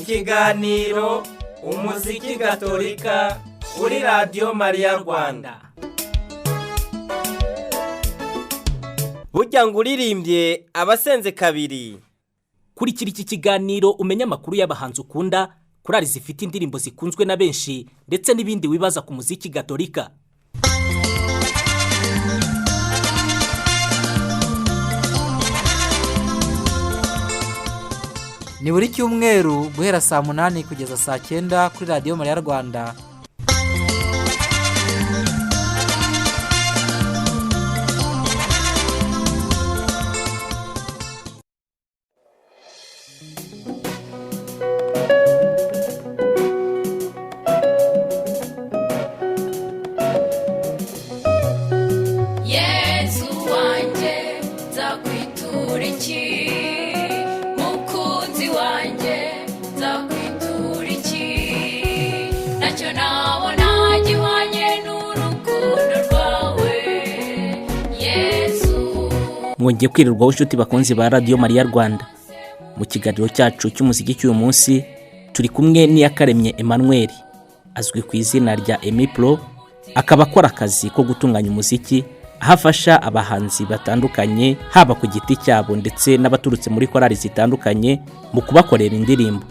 Ikiganiro Umuziki Gatolika kuri Radiyo Mariya Rwanda. Burya ngo uririmbye abasenze kabiri. Kurikira iki kiganiro umenye amakuru y'abahanzi ukunda, korali zifite indirimbo zikunzwe na benshi ndetse n'ibindi wibaza ku muziki gatolika. Ni buri cyumweru guhera saa 8 kugeza saa 9 kuri Radiyo Mariya Rwanda. Yezu wanjye, nzakwitura iki? Mukunzi wanjye, nzakwitura iki? Ntacyo nabona gihwanye n'urukundo rwawe, Yezu. Mwongeye kwirirwaho inshuti bakunzi ba Radiyo Mariya Rwanda. Mu kiganiro cyacu cy'umuziki cy'uyu munsi turi kumwe n'Iyakaremye Emmanuel, azwi ku izina rya Emmy Pro, akaba akora akazi ko gutunganya umuziki, aho afasha abahanzi batandukanye haba ku giti cyabo ndetse n'abaturutse muri korali zitandukanye mu kubakorera indirimbo.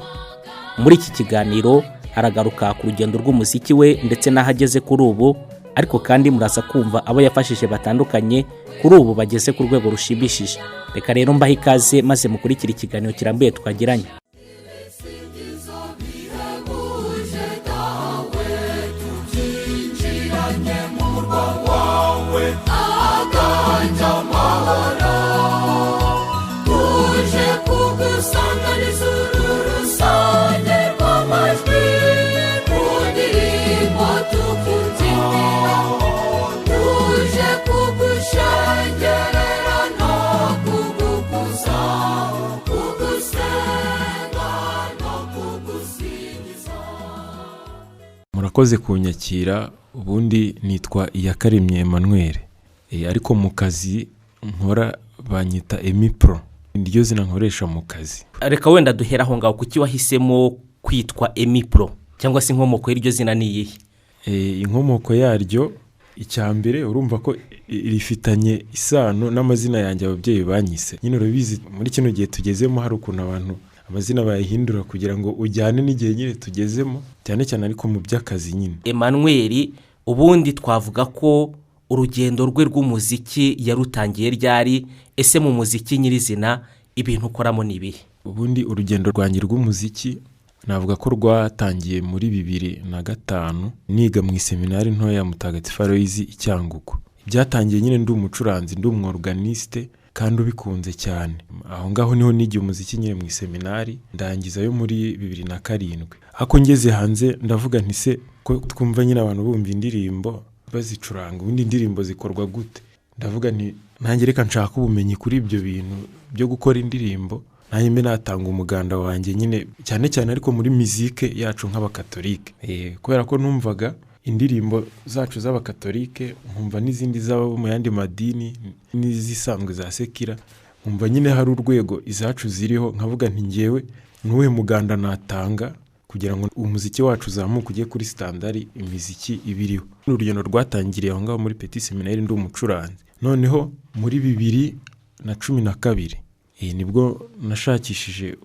Muri iki kiganiro aragaruka ku rugendo rw'umuziki we ndetse n'aho ageze kuri ubu, ariko kandi muraza kumva abo yafashije batandukanye kuri ubu bageze ku rwego rushimishije. Reka rero mbahe ikaze maze mukurikire ikiganiro kirambuye twagiranye. Ibisingizo bihebuje dawe, tubyinjiranye mu murwa wawe, aganje amahoro. Tuje kugusanganiza uru rusange rw'amajwi, mu ndirimbo tukubyinira. Tuje kugushengerera no kugukuza, kugusenga no kugusingiza. Murakoze kunyakira. Ubundi nitwa Iyakaremye Emmanuel, ariko mu kazi nkora banyita Emmy Pro, niryo zina nkoresha mu kazi. Reka wenda duhera aho ngaho, kuki wahisemo kwitwa Emmy Pro, cyangwa se inkomoko y'iryo zina ni iyihe? Inkomoko yaryo, icya mbere urumva ko rifitanye isano n'amazina yanjye ababyeyi banyise. Nyine urabizi, muri kino gihe tugezemo hari ukuntu abantu amazina bayahindura kugira ngo ujyane n'igihe nyine tugezemo, cyane cyane ariko mu by'akazi nyine. Emmanuel, ubundi twavuga ko urugendo rwe rw'umuziki yarutangiye ryari? Ese mu muziki nyirizina ibintu ukoramo ni ibihe? Ubundi urugendo rwanjye rw'umuziki navuga ko rwatangiye muri 2005, niga mu iseminari ntoya ya Mutagatifu Aloyizi i Cyangugu. Byatangiye nyine ndi umucuranzi, ndi umworganiste kandi ubikunze cyane. Aho ngaho niho nigiye umuziki nyine mu iseminari, ndangizayo muri 2007. Ariko ngeze hanze ndavuga nti se ko twumva nyine abantu bumva indirimbo bazicuranga, ubundi indirimbo zikorwa gute? Ndavuga nti nanjye reka nshaka ubumenyi kuri ibyo bintu byo gukora indirimbo, nanjye mbe natanga umuganda wanjye nyine, cyane cyane ariko muri mizike yacu nk'abakatolike. Kubera ko numvaga indirimbo zacu z'abakatolike, nkumva n'izindi z'abo mu yandi madini n'izisanzwe za sekira, nkumva nyine hari urwego izacu ziriho, nkavuga nti ngewe nuwuhe muganda natanga kugira ngo umuziki wacu uzamuke ujye kuri standard imiziki ibiriho. Urugendo rwatangiriye aho ngaho muri Petit Seminaire ndi umucuranzi. Noneho muri 2012, nibwo nashakishije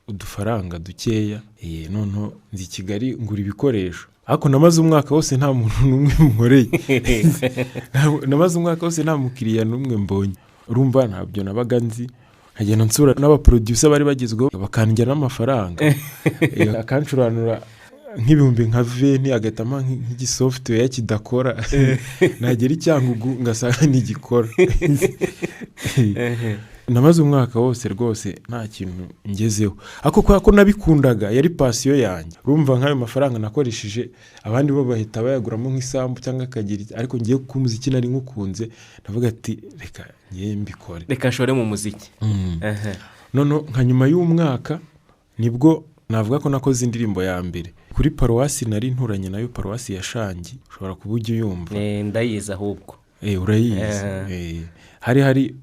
udufaranga dukeya, noneho nzi i Kigali ngura ibikoresho. Ariko namaze umwaka wose nta muntu n'umwe nkoreye. Namaze umwaka wose nta mukiriya n'umwe mbonye. Urumva ntabyo nabaga nzi, nkagenda nsura n'abaproducer bari bagezweho bakandya n'amafaranga. Akancuranura nk'ibihumbi nka 20, agahita ampa nk'igisoftware kidakora. Nagera i Cyangugu ngasanga ntigikora. Namaze umwaka wose rwose nta kintu ngezeho, ariko kubera ko nabikundaga yari passion yanjye. Urumva nk'ayo mafaranga nakoresheje abandi bo bahita bayaguramo nk'isambu cyangwa akagira, ariko ngiye kuko umuziki nari nkukunze ndavuga ati reka ngiye mbikore, reka nshore mu muziki. Noneho nka nyuma y'umwaka nibwo navuga ko nakoze indirimbo ya mbere kuri paruwasi nari nturanye nayo, paruwasi ya Shangi, ushobora kuba ujya uyumva. Ndayizi ahubwo. Urayizi. Hari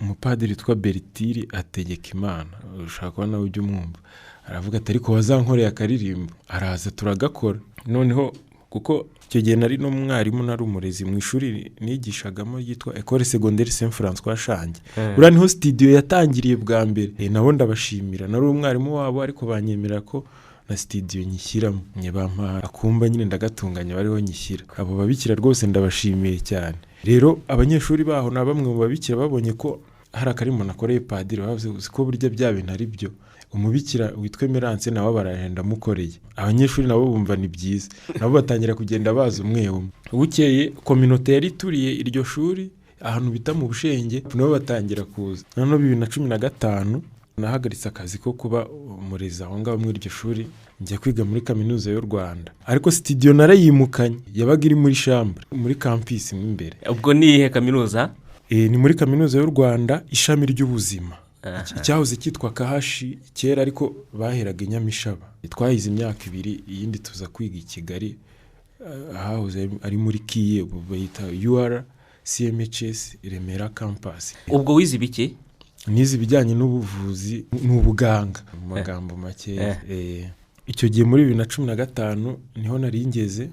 Umupadiri witwa Bertile ategeka Imana, ushaka kuba nawe ujya umwumva, aravuga ati ariko wazankoreye akaririmbo. Araza turagakora. Noneho kuko icyo gihe nari n'umwarimu, nari umurezi mu ishuri nigishagamo ryitwa Ecole Secondaire Saint François Shange. Buriya niho studio yatangiriye bwa mbere. Nabo ndabashimira, nari umwarimu wabo ariko banyemera ko na studio nyishyiramo, bampa akumba nyine ndagatunganya bariho nyishyira. Abo babikira rwose ndabashimiye cyane. Rero abanyeshuri baho na bamwe mu babikira babonye ko hari akarimo nakoreye padiri, bavuze uzi ko burya bya bintu ari byo. Umubikira witwa Emerance nawe barahenda amukoreye, abanyeshuri nabo bumva ni byiza, nabo batangira kugenda baza umwe umwe. Bukeye kominote yari ituriye iryo shuri ahantu bita mu Bushenge nabo batangira kuza. Noneho 2015 nahagaritse akazi ko kuba umurezi aho ngaho muri iryo shuri, njya kwiga muri kaminuza y'u Rwanda. Ariko studio narayimukanye, yabaga iri muri chambre muri campus mo imbere. Ubwo ni iyihe kaminuza? Ni muri kaminuza y'u Rwanda ishami ry'ubuzima, icyahoze cyitwa Kahashi kera ariko baheraga i Nyamishaba. Twahize imyaka 2, iyindi tuza kwiga i Kigali ahahoze ari muri KIE, ubu bayita UR CMHS Remera campus. Ubwo wize ibiki? Nize ibijyanye n'ubuvuzi n'ubuganga mu magambo make. Icyo gihe muri 2015 niho nari ngeze,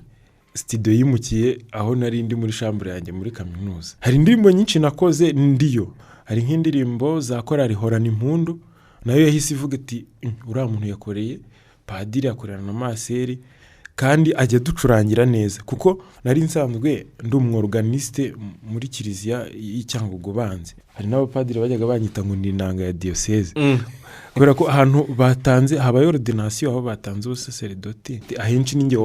studio yimukiye aho nari ndi muri chambre yanjye muri kaminuza. Hari indirimbo nyinshi nakoze ndiyo, hari nk'indirimbo za korali Horana Impundu, nayo yahise ivuga iti uriya muntu yakoreye padiri, yakorera na maseri kandi ajya ducurangira neza, kuko nari nsanzwe ndi umworganiste muri kiliziya y'Icyangugu banze. Hari n'abapadiri bajyaga banyita ngo ni inanga ya diocese, kubera ko ahantu batanze habaye ordination, aho batanze ubusaseredoti ahenshi ninjye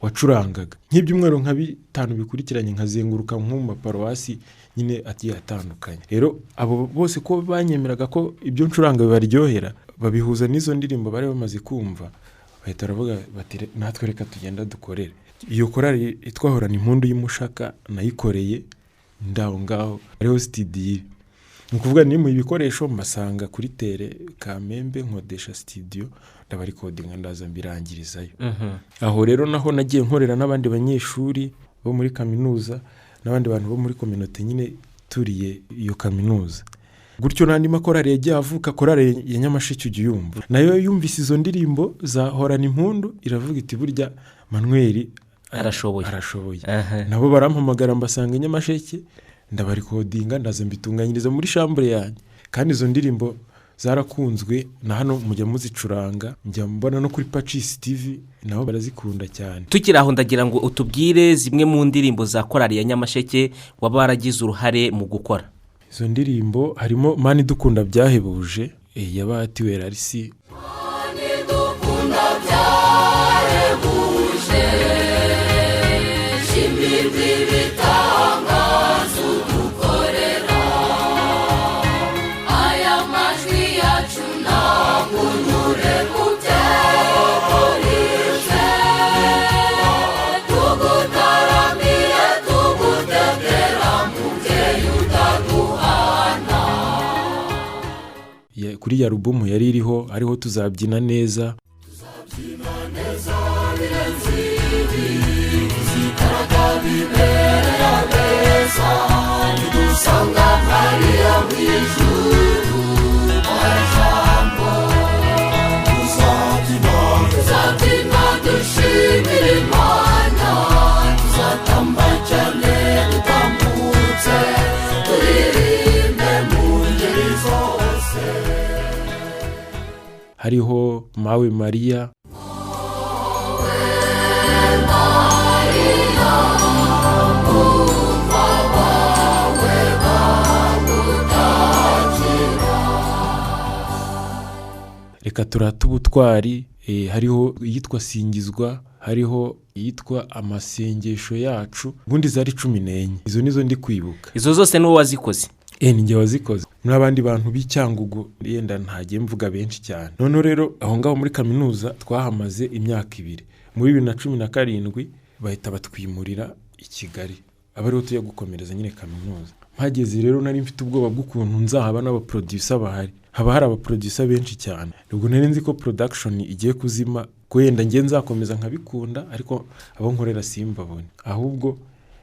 wacurangaga. Nk'ibyumweru nka 5 bikurikiranye nkazenguruka nko mu maparuwasi nyine agiye atandukanye. Rero abo bose ko banyemeraga ko ibyo ncuranga bibaryohera, babihuza n'izo ndirimbo bari bamaze kumva, bahita baravuga bati natwe reka tugenda dukorere. Iyo korali itwa Horana Impundu y'Imushaka nayikoreye ndaho ngaho ariho studio. Ni ukuvuga ni mu ibikoresho mbasanga kuri tere Kamembe, nkodesha studio ndabarikodinga ndaza mbirangirizayo. Aho rero naho nagiye nkorera n'abandi banyeshuri bo muri kaminuza n'abandi bantu bo muri kominote nyine turiye iyo kaminuza. Gutyo n'andi makorali yagiye avuka. Korali ya Nyamasheke ujya uyumva, nayo yumvise izo ndirimbo za Horana Impundu iravuga iti burya Manuel arashoboye. Nabo barampamagara mbasanga i Nyamasheke ndabarikodinga ndaza mbitunganyiriza muri chambre yanjye. Kandi izo ndirimbo zarakunzwe na hano mujya muzicuranga, njya mbona no kuri Pacis TV nabo barazikunda cyane. Tukiri aho ndagira ngo utubwire zimwe mu ndirimbo za korali ya Nyamasheke waba waragize uruhare mu gukora. Izo ndirimbo harimo Mani Dukunda byahebuje yabatiwe Larisi, Mani dukunda byahebuje, shimirwa ibitangaza udukorera, aya majwi yacu ntakunyure mu byekorije, tugutaramiye tugutegera mubyeyi utaduhana. Kuri ya alubumu yari iriho ariho tuzabyina neza, tuzabyina neza birenze ibi, tuzikaraga bibere abeza, nidusanga hariya mu ijuru ijambo, tuzabyina dushimira Imana, tuzatamba cyane dutambutse, turirimbe mu ngeri zose. Hariho Mawe Maria, Reka turate ubutwari, hariho iyitwa Singizwa, hariho iyitwa Amasengesho yacu, ubundi zari 14. Izo nizo ndi kwibuka. Izo zose n'uwo wazikoze? Ni wazikoze n'abandi bantu b'Icyangugu, yenda ntagiye mvuga benshi cyane. Noneho rero aho ngaho muri kaminuza twahamaze imyaka 2. Muri 2017 bahita batwimurira i Kigali, aba ariho tujya gukomereza nyine kaminuza. Mpageze rero nari mfite ubwoba bw'ukuntu nzahaba n'abaproducer bahari, haba hari abaproducer benshi cyane. Ubwo nari nzi ko production igiye kuzima, ko yenda ngiye nzakomeza nkabikunda ariko abo nkorera simbabone. Ahubwo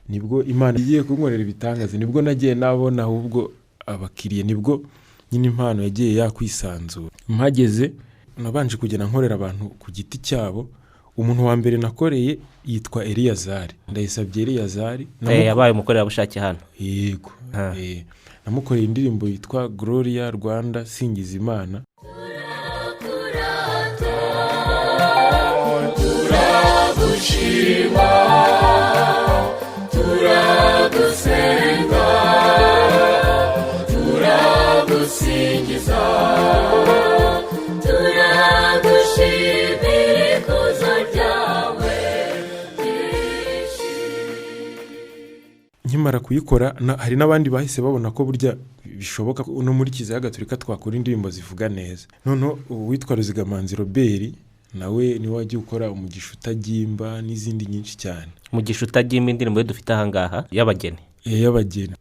nibwo Imana igiye kunkorera ibitangaza, nibwo nagiye nabona ahubwo abakiriya, nibwo nyine impano yagiye yakwisanzura. Mpageze nabanje kugenda nkorera abantu ku giti cyabo. Umuntu wa mbere nakoreye yitwa Eliyazari, Ndayisabye Eliyazari. Yabaye umukorerabushake hano. Yego. Namukoreye indirimbo yitwa Gloria Rwanda Singiza Imana. Turagushima, turagusenga, turagusingiza, turagushimira ikuzo ryawe ryinshi. Nkimara kuyikora hari n'abandi bahise babona ko burya bishoboka ko no muri Kiliziya Gatolika twakora indirimbo zivuga neza. Noneho uwitwa Ruzigamanzi Robert nawe niwe wagiye ukora Umugisha Utagimba n'izindi nyinshi cyane. Umugisha Utagimba, indirimbo ye dufite ahangaha y'abageni. Y'abageni.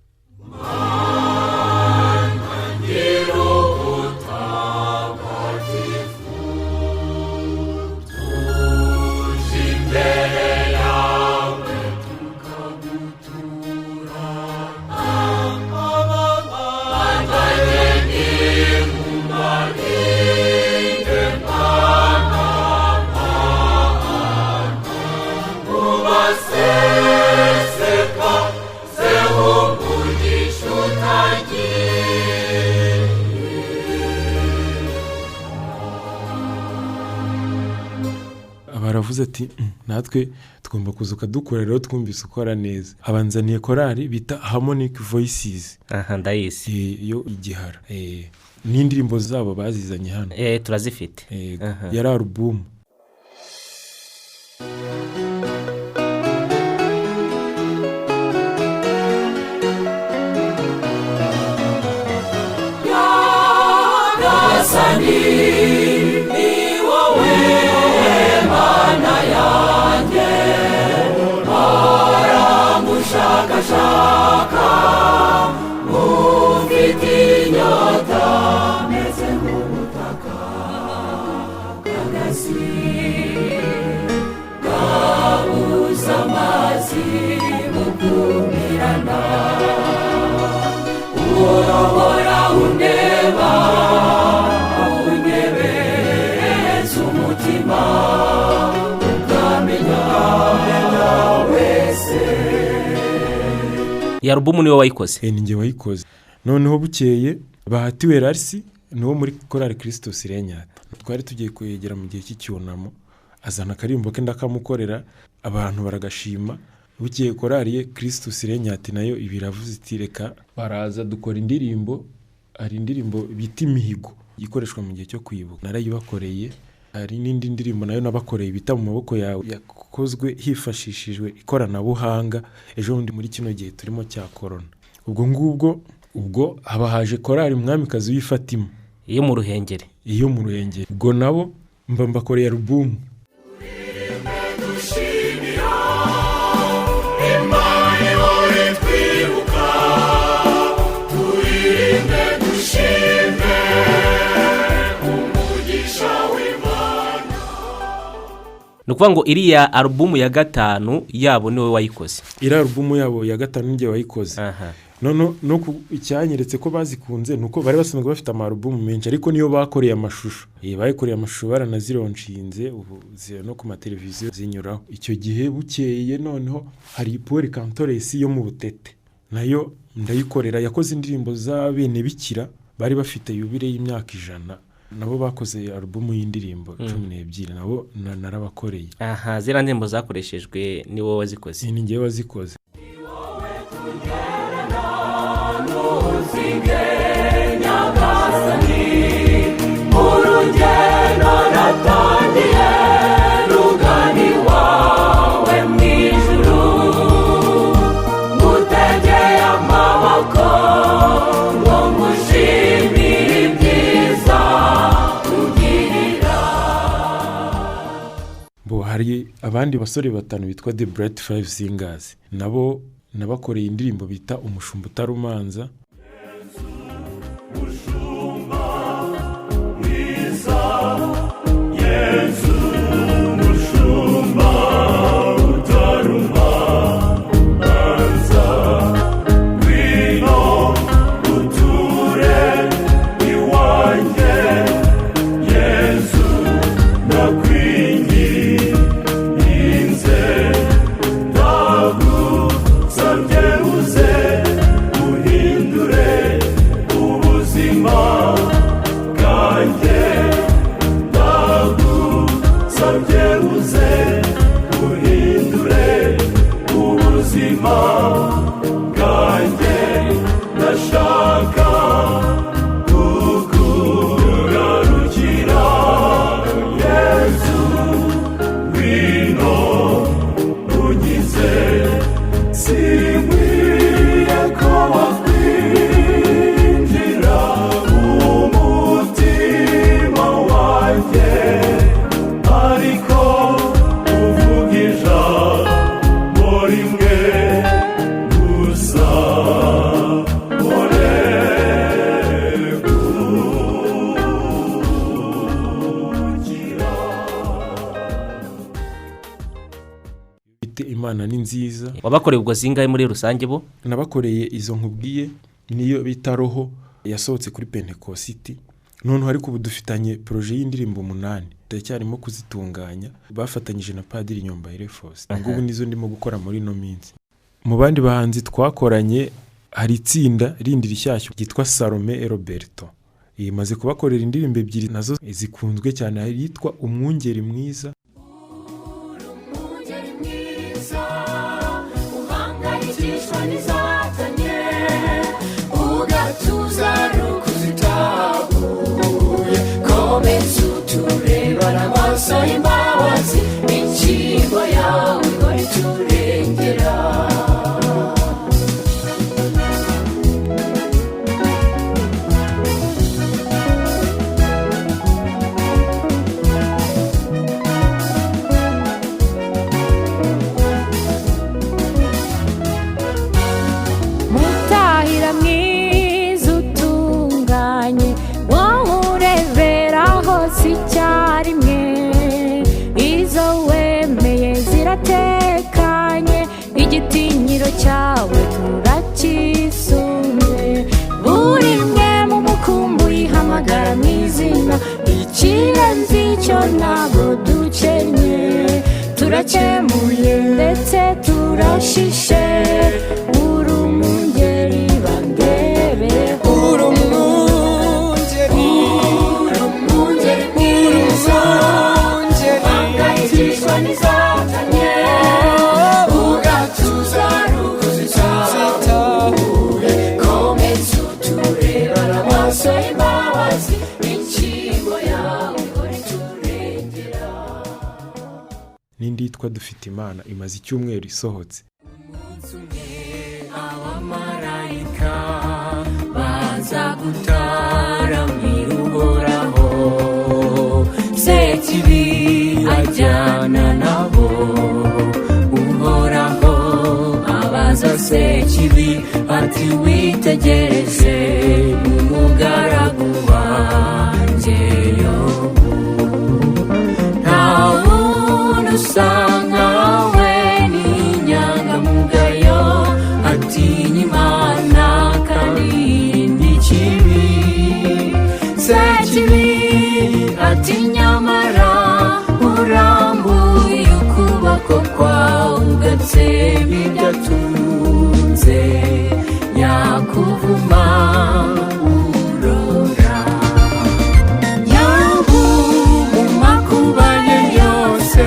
Baravuze ati: "Natwe tugomba kuza ukadukora rero, twumvise ukora neza." Abanzaniye korali bita Harmonic Voices. Aha, ndayizi. Yo igihara. N'indirimbo zabo bazizanye hano. Turazifite. Yego, yari alubumu. Nyagasani, ni wowe Mana yanjye, mpora ngushakashaka, mufite inyota, meze nk'ubutaka bw'agazi bwabuze amazi bukumirana. Uhora undeba, unyebereza umutima, ukamenya wese. Iyi alubumu niwe wayikoze? Ni njye wayikoze. Noneho bukeye Bahatiwe Larisi ni wo muri korali Christus Regnat, twari tugiye kuyegera mu gihe cy'icyunamo, azana akarimbo ke ndakamukorera, abantu baragashima. Bukeye korali ye Christus Regnat nayo ibiravuze iti reka, baraza dukora indirimbo. Hari indirimbo bita Imihigo ikoreshwa mu gihe cyo kwibuka, narayibakoreye. Hari n'indi ndirimbo nayo nabakoreye bita Mu Maboko Yawe, yakozwe hifashishijwe ikoranabuhanga ejo bundi muri kino gihe turimo cya korona. Ubwo ngubwo ubwo haba haje korali Umwamikazi w'Ifatima iyo mu Ruhengeri. Iyo mu Ruhengeri. Ubwo nabo mba mbakoreye alubumu. Dushimira Imana ihora itwibuka, turirimbe dushime umugisha w'Imana. Ni ukuvuga ngo iriya alubumu ya gatanu yabo niwe wayikoze? Iriya alubumu yabo ya gatanu ninjye wayikoze. None no icyanyeretse ko bazikunze ni uko bari basanzwe bafite amarubumu menshi, ariko niyo bakoreye amashusho. Bayikoreye amashusho, baranazironshinze, ubu ziri no ku mateleviziyo zinyuraho. Icyo gihe bukeye noneho hari Pueri Cantores yo mu Butete, nayo ndayikorera. Yakoze indirimbo z'abene bikira bari bafite yubile y'imyaka 100, nabo bakoze alubumu y'indirimbo 12, nabo narabakoreye. Aha, ziriya ndirimbo zakoreshejwe ni wowe wazikoze? Ni njyewe wazikoze. Ntuzige Nyagasani, urugendo natangiye rugana iwawe mu ijuru, ngutegeye amaboko ngo ngushimire ibyiza ugirira. Bo hari abandi basore batanu bitwa The Bright Five Singers, nabo nabakoreye indirimbo bita Umushumba Utarumanza. Mushumba mwiza Yezu, mushumba utarumanza, ngwino. Imana ni nziza. Wabakoreye ubwo zingahe muri rusange bo? Nabakoreye izo nkubwiye, niyo bita Roho yasohotse kuri Pentekositi. Noneho ariko ubu dufitanye projet y'indirimbo 8, ndacyarimo kuzitunganya, bafatanyije na Padiri Nyombayire Faustin. Ubwo nizo ndimo gukora muri ino minsi. Mu bandi bahanzi twakoranye hari itsinda rindi rishyashya ryitwa Salome et Roberto. Imaze kubakorera indirimbo 2 nazo zikunzwe cyane, hari yitwa Umwungeri mwiza. Umwungeri mwiza uhangayikishwa n'izatanye, ugatuza rukuzitahuye, komeza uturebana amaso y'imbabazi, inshingo yawe ihora iturengera. Mutahira mwiza utunganye, wowe urebera hose icyarimwe, izo wemeye ziratekanye, igitinyiro cyawe turakisunze. Buri mwe mu mukumbi uyihamagara mu izina, ikirenze icyo ntabwo dukenye, turakemuye ndetse turashishe, uri umwungeri bandebereho. Uri umwungeri, Uri umwungeri mwiza uhangayikishwa n'izatanye, ugatuza rukuzitahuye, komeza uturebana amaso y'imbabazi, inshingo yawe ihora iturengera. N'indi yitwa Dufite Imana imaze icyumweru isohotse. Umunsi umwe abamarayika baza gutaramira Uhoraho, Sekibi ajyana nabo. Uhoraho abaza Sekibi ati witegereje umugaragu wanjye Yobu, nta wundi usa nkawe, ni inyangamugayo, atinya Imana kandi yirinda ikibi. Sekibi ati nyamara urambuye ukuboko kwawe ugatsemba ibyo atunze, yakuvuma urora. Yobu mu makuba ye yose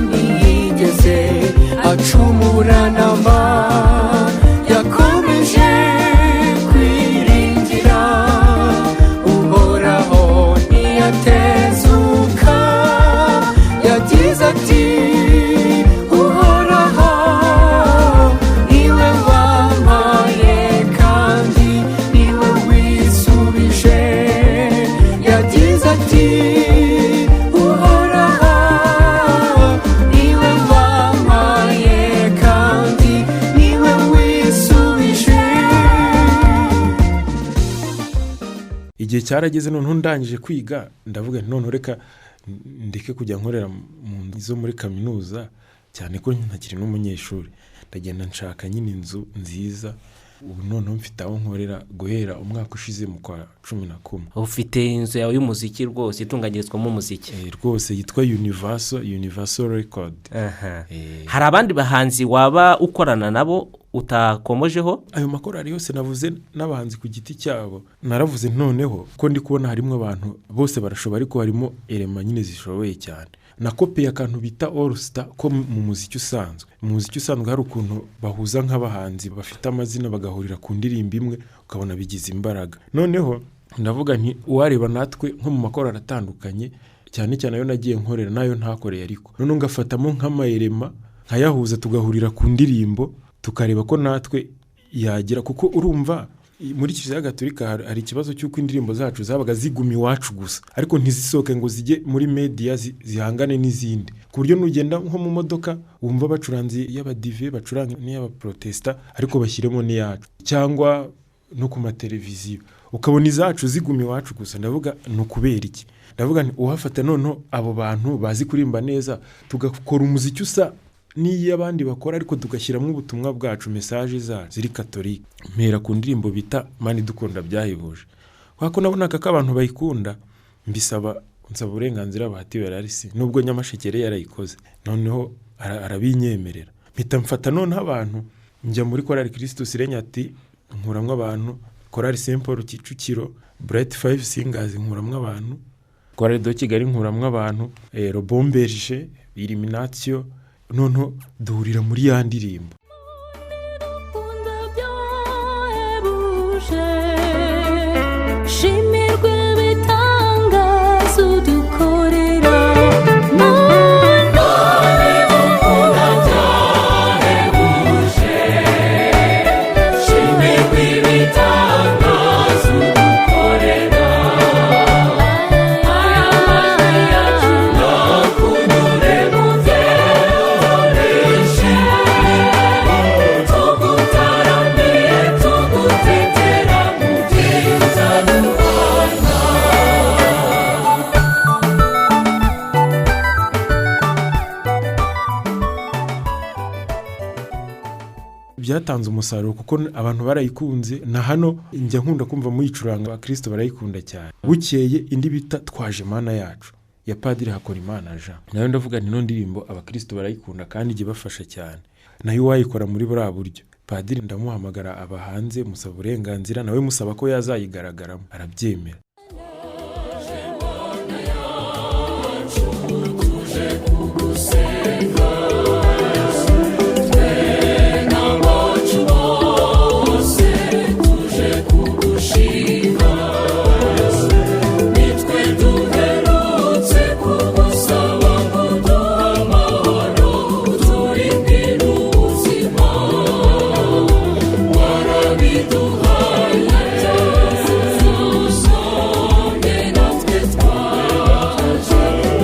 ntiyigeze acumura namba, yakomeje kwiringira Uhoraho ntiyatezuka. Yagize ati Uhoraho niwe wampaye kandi niwe wisubije. Yagize ati Uhoraho niwe wampaye kandi niwe wisubije. Igihe cyarageze noneho ndangije kwiga, ndavuga nti noneho reka ndeke kujya nkorera mu nzu zo muri kaminuza, cyane ko ntakiri n'umunyeshuri. Ndagenda nshaka nyine inzu nziza, ubu noneho mfite aho nkorera guhera umwaka ushize mu kwa 11. Ufite inzu yawe y'umuziki rwose itunganyirizwamo umuziki. Rwose yitwa Universal Record. Hari abandi bahanzi waba ukorana nabo utakomojeho? Ayo makorari yose navuze n'abahanzi ku giti cyabo, naravuze noneho ko ndi kubona harimo abantu bose barashoboye, ariko harimo elema nyine zishoboye cyane. Nakopeye akantu bita All Star ko mu muziki usanzwe. Mu muziki usanzwe hari ukuntu bahuza nk'abahanzi bafite amazina bagahurira ku ndirimbo imwe, ukabona bigize imbaraga. Noneho ndavuga nti uwareba natwe nko mu makorari atandukanye, cyane cyane ayo nagiye nkorera nayo ntakoreye, ariko noneho ngafatamo nk'amayerema nkayahuza tugahurira ku ndirimbo, tukareba ko natwe yagira. Kuko urumva muri Kiliziya Gatolika hari ikibazo cy'uko indirimbo zacu zabaga ziguma iwacu gusa, ariko ntizisohoke ngo zijye muri media zihangane n'izindi, ku buryo nugenda nko mu modoka wumva bacuranze iy'abadive, bacuranga n'iy'abaprotesta, ariko bashyiremo n'iyacu, cyangwa no ku mateleviziyo ukabona izacu ziguma iwacu gusa. Ndavuga ni ukubera iki? Ndavuga nti uhafata noneho abo bantu bazi kuririmba neza, tugakora umuziki usa n'iyo abandi bakora, ariko tugashyiramo ubutumwa bwacu, message zacu ziri katolike. Mpera ku ndirimbo bita Mana idukunda byahebuje, kubera ko nabonaga ko abantu bayikunda, mbisaba nsaba uburenganzira bahati Berarisi, nubwo Nyamasheke yari yarayikoze, noneho arabinyemerera. Mpita mfata noneho abantu, njya muri korali Christus Regnat nkuramwo abantu, korali Saint Paul Kicukiro, Bright Five Singers nkuramwo abantu, korali de Kigali nkuramwo abantu, Robomberge, Illuminatio, noneho duhurira muri ya ndirimbo. Ukunda byahebuje, shimirwe ibitangaza udukorera. Mana Ukunda byahebuje, shimirwe ibitangaza udukorera. Aya majwi yacu nakunyure mu byereshe, tugutaramiye tugutetera mu byiza duhana. Byatanze umusaruro kuko abantu barayikunze, na hano njya nkunda kumva muyicuranga, abakristo barayikunda cyane. Bukeye indi bita Twaje Mana yacu ya Padiri Hakorimana Jean, nayo ndavuga nti ino ndirimbo abakristo barayikunda kandi ijya ibafasha cyane, nayo uwayikora muri buriya buryo. Padiri ndamuhamagara aba hanze, musaba uburenganzira, nawe musaba ko yazayigaragaramo, arabyemera. N'abacu bose tuje kugushima, nitwe duherutse kugusaba ngo uduhe amahoro, uturindire ubuzima, warabiduhaye usonge natwe twaje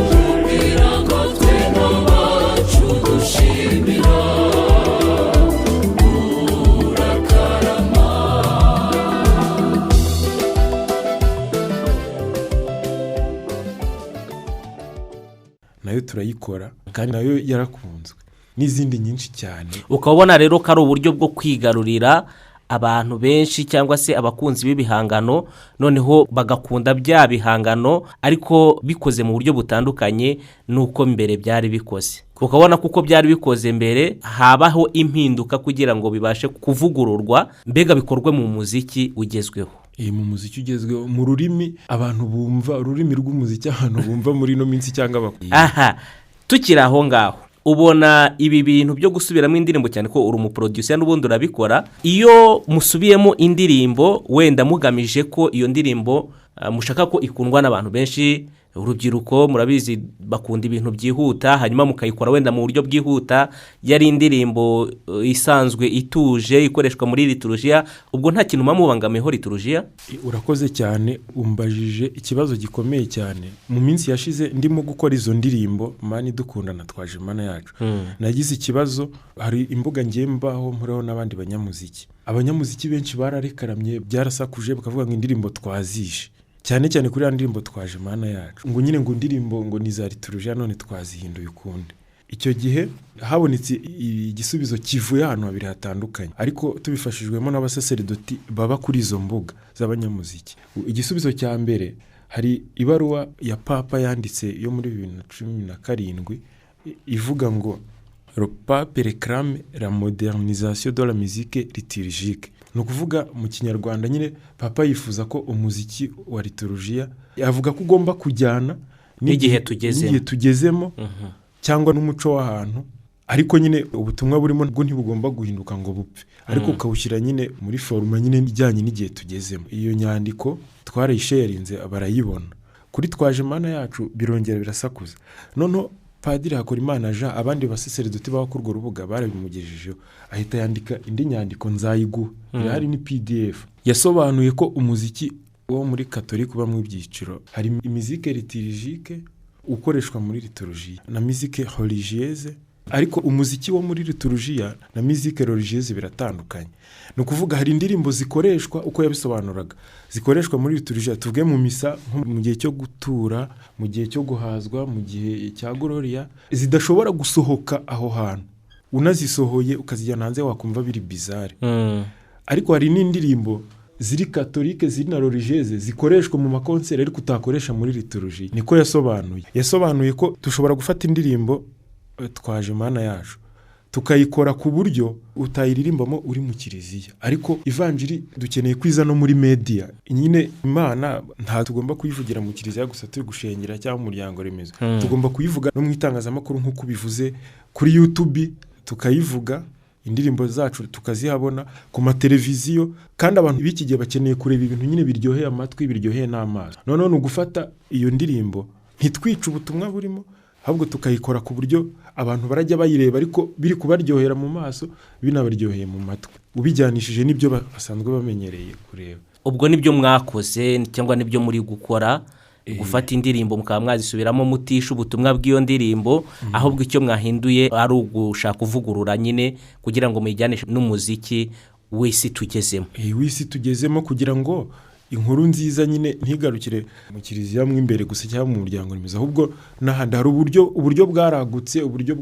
kubwira ko twe n'abacu dushimira. Urakarama. Nayo turayikora kandi nayo yarakunzwe, n'izindi nyinshi cyane. Ukaba ubona rero ko ari uburyo bwo kwigarurira abantu benshi cyangwa se abakunzi b'ibihangano, noneho bagakunda bya bihangano ariko bikoze mu buryo butandukanye n'uko mbere byari bikoze. Ukabona kuko byari bikoze mbere habaho impinduka kugira ngo bibashe kuvugururwa, mbega bikorwe mu muziki ugezweho. Mu muziki ugezweho, mu rurimi abantu bumva, ururimi rw'umuziki abantu bumva muri ino minsi cyangwa bakwiye. Aha tukiri aho ngaho, ubona ibi bintu byo gusubiramo indirimbo, cyane ko uri umuproducer n'ubundi urabikora, iyo musubiyemo indirimbo wenda mugamije ko iyo ndirimbo mushaka ko ikundwa n'abantu benshi, urubyiruko murabizi bakunda ibintu byihuta, hanyuma mukayikora wenda mu buryo bwihuta, yari indirimbo isanzwe ituje ikoreshwa muri liturujia, ubwo nta kintu muba mubangamiyeho liturujia? Urakoze cyane, umbajije ikibazo gikomeye cyane. Mu minsi yashize ndimo gukora izo ndirimbo Mana idukunda na Twaje Mana yacu, nagize ikibazo. Hari imbuga ngiye mbaho mpuraho n'abandi banyamuziki, abanyamuziki benshi bararekaramye, byarasakuje, bakavuga ngo indirimbo twazishe, cyane cyane kuri ya ndirimbo Twaje Mana yacu, ngo nyine ngo indirimbo ngo ni za liturujia none twazihinduye ukundi. Icyo gihe habonetse igisubizo kivuye ahantu habiri hatandukanye, ariko tubifashijwemo n'abasaseridoti baba kuri izo mbuga z'abanyamuziki. Igisubizo cya mbere, hari ibaruwa ya Papa yanditse yo muri 2017 ivuga ngo le pape réclame la modernisation de la musique liturgique. Ni ukuvuga mu kinyarwanda nyine Papa yifuza ko umuziki wa liturujia, avuga ko ugomba kujyana n'igihe tugezemo. N'igihe tugezemo cyangwa n'umuco w'ahantu, ariko nyine ubutumwa burimo bwo ntibugomba guhinduka ngo bupfe, ariko ukawushyira nyine muri foruma nyine ijyanye n'igihe tugezemo. Iyo nyandiko twarayisharinze barayibona. Kuri Twaje Mana yacu birongera birasakuza. Noneho Padiri Hakorimana Jean, abandi basaseridoti baba kuri urwo rubuga barabimugejejeho, ahita yandika indi nyandiko nzayiguha, irahari ni PDF, yasobanuye ko umuziki wo muri katolika ubamo ibyiciro. Hari imizike liturgique ukoreshwa muri liturujia na musique religieuse, ariko umuziki wo muri liturujia na musique religieuse biratandukanye. Ni ukuvuga hari indirimbo zikoreshwa, uko yabisobanuraga, zikoreshwa muri liturujia, tuvuge mu misa, nko mu gihe cyo gutura, mu gihe cyo guhazwa, mu gihe cya gloria, zidashobora gusohoka aho hantu. Unazisohoye ukazijyana hanze wakumva biri bizarre. Ariko hari n'indirimbo ziri katolike, ziri na religieuse, zikoreshwa mu makonseri ariko utakoresha muri liturgie. Niko yasobanuye. Yasobanuye ko dushobora gufata indirimbo Twaje Mana Yacu, tukayikora ku buryo utayiririmbamo uri mu kiliziya, ariko ivanjiri dukeneye kwiza no muri media nyine. Imana nta tugomba kuyivugira mu kiliziya gusa turi gushengera cyangwa mu muryango remezo, tugomba kuyivuga no mu itangazamakuru nk'uko bivuze, kuri YouTube tukayivuga, indirimbo zacu tukazihabona ku mateleviziyo. Kandi abantu b'iki gihe bakeneye kureba ibintu nyine biryoheye amatwi, biryoheye n'amaso. Noneho ni ugufata iyo ndirimbo, ntitwice ubutumwa burimo, ahubwo tukayikora ku buryo abantu barajya bayireba ariko biri kubaryohera mu maso, binabaryoheye mu matwi, ubijyanishije n'ibyo basanzwe bamenyereye kureba. Ubwo nibyo mwakoze cyangwa nibyo muri gukora, gufata indirimbo mukaba mwazisubiramo mutisha ubutumwa bw'iyo ndirimbo, ahubwo icyo mwahinduye ari ugushaka kuvugurura nyine kugira ngo muyijyanishe n'umuziki w'isi tugezemo. W'isi tugezemo, kugira ngo inkuru nziza nyine ntigarukire mu kiliziya mo imbere gusa cyangwa mu muryango remezo, ahubwo n'ahandi hari uburyo bwaragutse, uburyo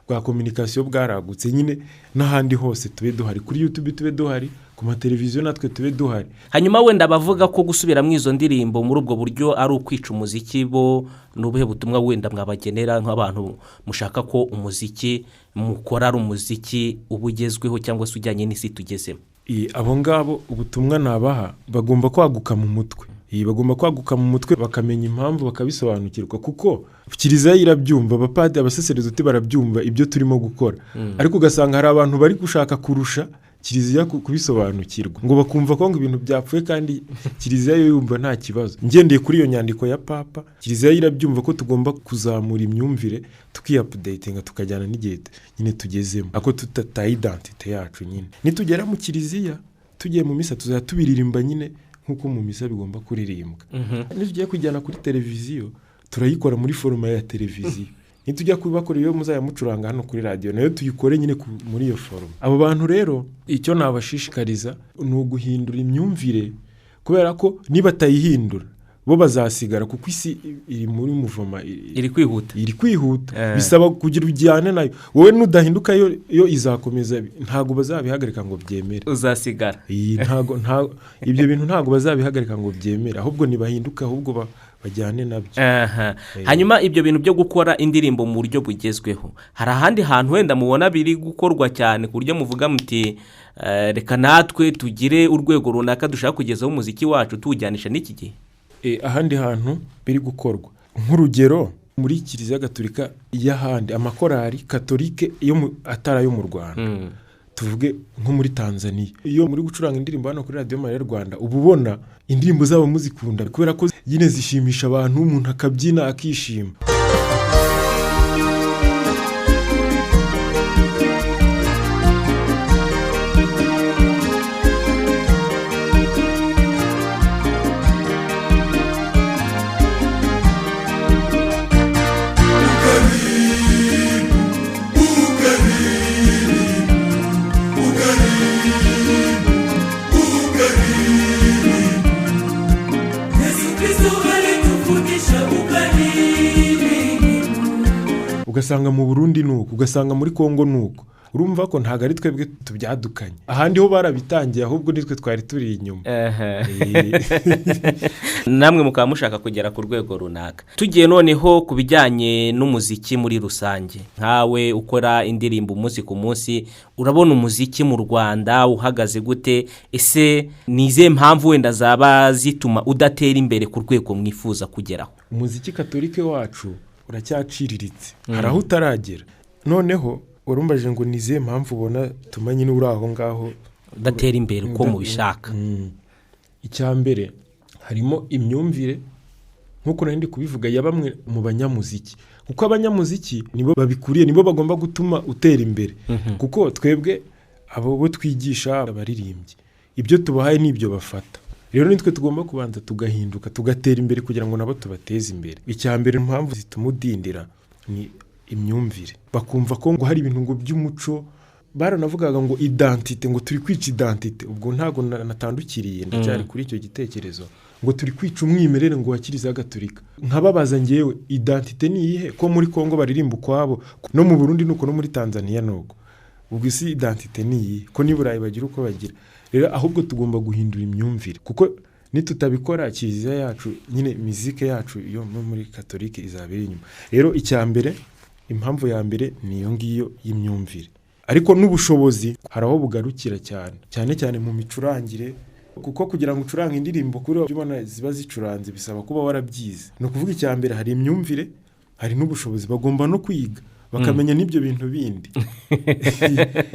bwa communication bwaragutse nyine, n'ahandi hose tube duhari, kuri YouTube tube duhari, ku mateleviziyo natwe tube duhari. Hanyuma wenda bavuga ko gusubiramo izo ndirimbo muri ubwo buryo ari ukwica umuziki, bo ni ubuhe butumwa wenda mwabagenera nk'abantu mushaka ko umuziki mukora ari umuziki uba ugezweho cyangwa se ujyanye n'isi tugezemo? Abo ngabo ubutumwa nabaha, bagomba kwaguka mu mutwe. Bagomba kwaguka mu mutwe, bakamenya impamvu, bakabisobanukirwa, kuko kiliziya irabyumva, abapadiri, abasaseredoti barabyumva ibyo turimo gukora, ariko ugasanga hari abantu bari gushaka kurusha kiliziya kubisobanukirwa, ngo bakumva ko ngo ibintu byapfuye, kandi kiliziya yo yumva nta kibazo. Ngendeye kuri iyo nyandiko ya Papa, kiliziya irabyumva ko tugomba kuzamura imyumvire, tukiyapudetinga, tukajyana n'igihe nyine tugezemo, ako tutataye identite yacu nyine. Nitugera mu kiliziya tugiye mu misa, tuzajya tubiririmba nyine nk'uko mu misa bigomba kuririmbwa. Nitugiye kujyana kuri televiziyo, turayikora muri foroma ya televiziyo. Nitujya kubakora iyo muzajya mucuranga hano kuri radiyo, nayo tuyikore nyine muri iyo foroma. Abo bantu rero icyo nabashishikariza ni uguhindura imyumvire, kubera ko nibatayihindura bo bazasigara, kuko isi iri muri muvoma, iri kwihuta, iri kwihuta. Bisaba kugira ujyane nayo. Wowe nudahinduka yo izakomeza, ntago bazabihagarika ngo byemere, uzasigara. Ntago ibyo bintu ntago bazabihagarika ngo byemere, ahubwo nibahinduka, ahubwo bajyane nabyo. Hanyuma ibyo bintu byo gukora indirimbo mu buryo bugezweho, hari ahandi hantu wenda mubona biri gukorwa cyane ku buryo muvuga muti reka natwe tugire urwego runaka dushaka kugezaho umuziki wacu tuwujyanisha n'iki gihe? Ahandi hantu biri gukorwa, nk'urugero muri Kiliziya Gatolika y'ahandi, amakorari katolike yo atari ayo mu Rwanda, tuvuge nko muri Tanzania, iyo muri gucuranga indirimbo hano kuri Radiyo Mariya Rwanda, uba ubona indirimbo zabo muzikunda, kubera ko nyine zishimisha abantu, umuntu akabyina akishima. Ugasanga mu Burundi nuko, ugasanga muri Kongo nuko. Urumva ko ntago ari twebwe tubyadukanye, ahandi ho barabitangiye, ahubwo nitwe twari turi inyuma. Namwe mukaba mushaka kugera ku rwego runaka. Tugiye noneho ku bijyanye n'umuziki muri rusange, nkawe ukora indirimbo umunsi ku munsi, urabona umuziki mu Rwanda uhagaze gute? Ese ni izihe mpamvu wenda zaba zituma udatera imbere ku rwego mwifuza kugeraho? Umuziki katolike wacu uracyaciriritse, hari aho utaragera. Noneho warumbaje ngo ni izihe mpamvu ubona tuma nyine uri aho ngaho udatera imbere uko mubishaka? Icya mbere harimo imyumvire, nk'uko nari ndi kubivuga, ya bamwe mu banyamuziki, kuko abanyamuziki nibo babikuriye, nibo bagomba gutuma utera imbere. Kuko twebwe abo bo twigisha abaririmbyi, ibyo tubahaye n'ibyo bafata. Rero nitwe tugomba kubanza tugahinduka, tugatera imbere kugira ngo nabo tubateze imbere. Icya mbere impamvu zituma udindira ni imyumvire. Bakumva ko ngo hari ibintu ngo by'umuco, baranavugaga ngo identite, ngo turi kwica identite. Ubwo ntago natandukiriye, ndacyari kuri icyo gitekerezo, ngo turi kwica umwimerere ngo wa Kiliziya Gatolika. Nkababaza ngewe, identite ni iyihe? Ko muri Kongo baririmba ukwabo, no mu Burundi nuko, no muri Tanzania nuko. Ubwo isi identite ni iyi ko n'i Burayi bagira uko bagira. Rero ahubwo tugomba guhindura imyumvire, kuko nitutabikora kiliziya yacu nyine mizike yacu yo muri katolike izaba iri inyuma. Rero icya mbere, impamvu ya mbere ni iyo ngiyo y'imyumvire, ariko n'ubushobozi hari aho bugarukira cyane cyane cyane mu micurangire, kuko kugira ngo ucurange indirimbo kuri ubona ziba zicuranze bisaba kuba warabyize. Ni ukuvuga icya mbere hari imyumvire, hari n'ubushobozi, bagomba no kwiga bakamenya n'ibyo bintu bindi.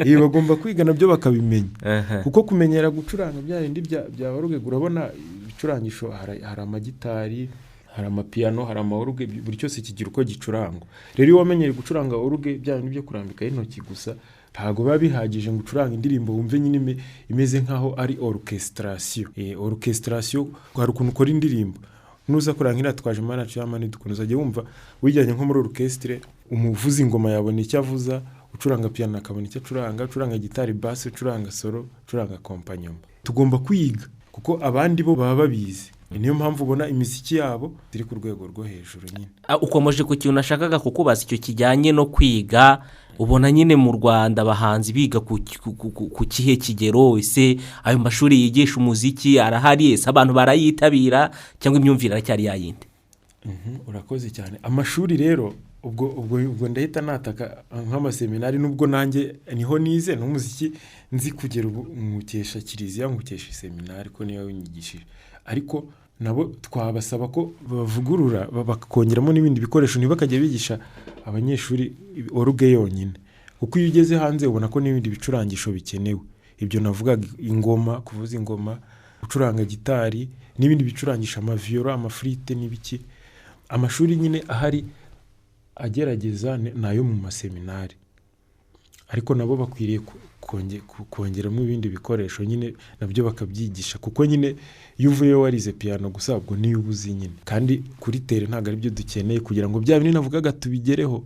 Ibi bagomba kwiga nabyo bakabimenya, kuko kumenyera gucuranga bya bindi bya oruge, urabona ibicurangisho hari amagitari, hari amapiyano, hari amaoruge, buri cyose kigira uko gicurangwa. Rero iyo wamenyereye gucuranga oruge bya bindi byo kurambikaho intoki gusa ntabwo biba bihagije ngo ucurange indirimbo wumve nyine imeze nk'aho ari orchestration. Orchestration hari ukuntu ukora indirimbo nuza kuranga iriya twaje mana cyamani dukuntu uzajya wumva wijyanye nko muri orchestre, umuvuza ingoma yabona icyo avuza, ucuranga piano akabona icyo acuranga, ucuranga gitari basse, ucuranga solo, ucuranga accompagnement. Tugomba kwiga kuko abandi bo baba babizi. Niyo mpamvu ubona imiziki yabo iri ku rwego rwo hejuru nyine. Ukomeje ku kintu nashakaga kukubaza, icyo kijyanye no kwiga. Ubona nyine mu Rwanda abahanzi biga ku kihe kigero? Ese ayo mashuri yigisha umuziki arahari? Ese abantu barayitabira cyangwa imyumvire aracyari yayindi? Urakoze cyane. Amashuri rero ubwo ndahita nataka nk'amaseminari, nubwo nanjye niho nize n'umuziki nzi kugera ubu nkukesha kiliziya, nkukesha iseminari ko niyo winyigishije, ariko nabo twabasaba ko bavugurura bakongeramo n'ibindi bikoresho, ntibakajya bigisha abanyeshuri oruge yonyine, kuko iyo ugeze hanze ubona ko n'ibindi bicurangisho bikenewe. Ibyo navugaga, ingoma, kuvuza ingoma, gucuranga gitari n'ibindi bicurangisha, amaviyoro, amafurite n'ibiki. Amashuri nyine ahari agerageza nayo mu maseminari, ariko nabo bakwiriye kongeramo ibindi bikoresho nyine nabyo bakabyigisha, kuko nyine iyo uvuyeyo warize piano gusa ubwo niyo ubuzi nyine, kandi kuri tere ntabwo ari byo dukeneye kugira ngo bya bintu navugaga tubigereho,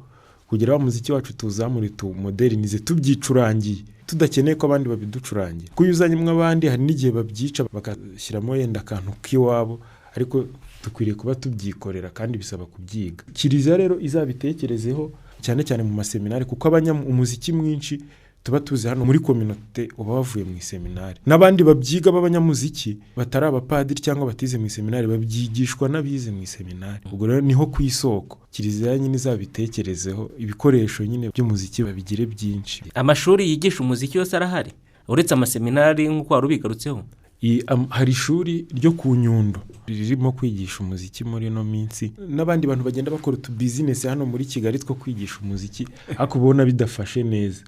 kugira wa muziki wacu tuzamure tumodernize tubyicurangiye, tudakeneye ko abandi babiducurangira. Kuko iyo uzanyemo abandi hari n'igihe babyica bagashyiramo yenda akantu k'iwabo, ariko dukwiriye kuba tubyikorera kandi bisaba kubyiga. Kiliziya rero izabitekerezeho cyane cyane mu maseminari, kuko umuziki mwinshi tuba tuzi hano muri kominote uba wavuye mu iseminari, n'abandi babyiga b'abanyamuziki batari abapadiri cyangwa batize mu iseminari babyigishwa n'abize mu iseminari. Ubwo rero niho ku isoko kiliziya nyine izabitekerezeho, ibikoresho nyine by'umuziki babigire byinshi. Amashuri yigisha umuziki yose arahari uretse amaseminari nk'uko wari ubigarutseho? Hari ishuri ryo ku Nyundo ririmo kwigisha umuziki muri ino minsi, n'abandi bantu bagenda bakora utu business hano muri Kigali two kwigisha umuziki, ariko ubona bidafashe neza.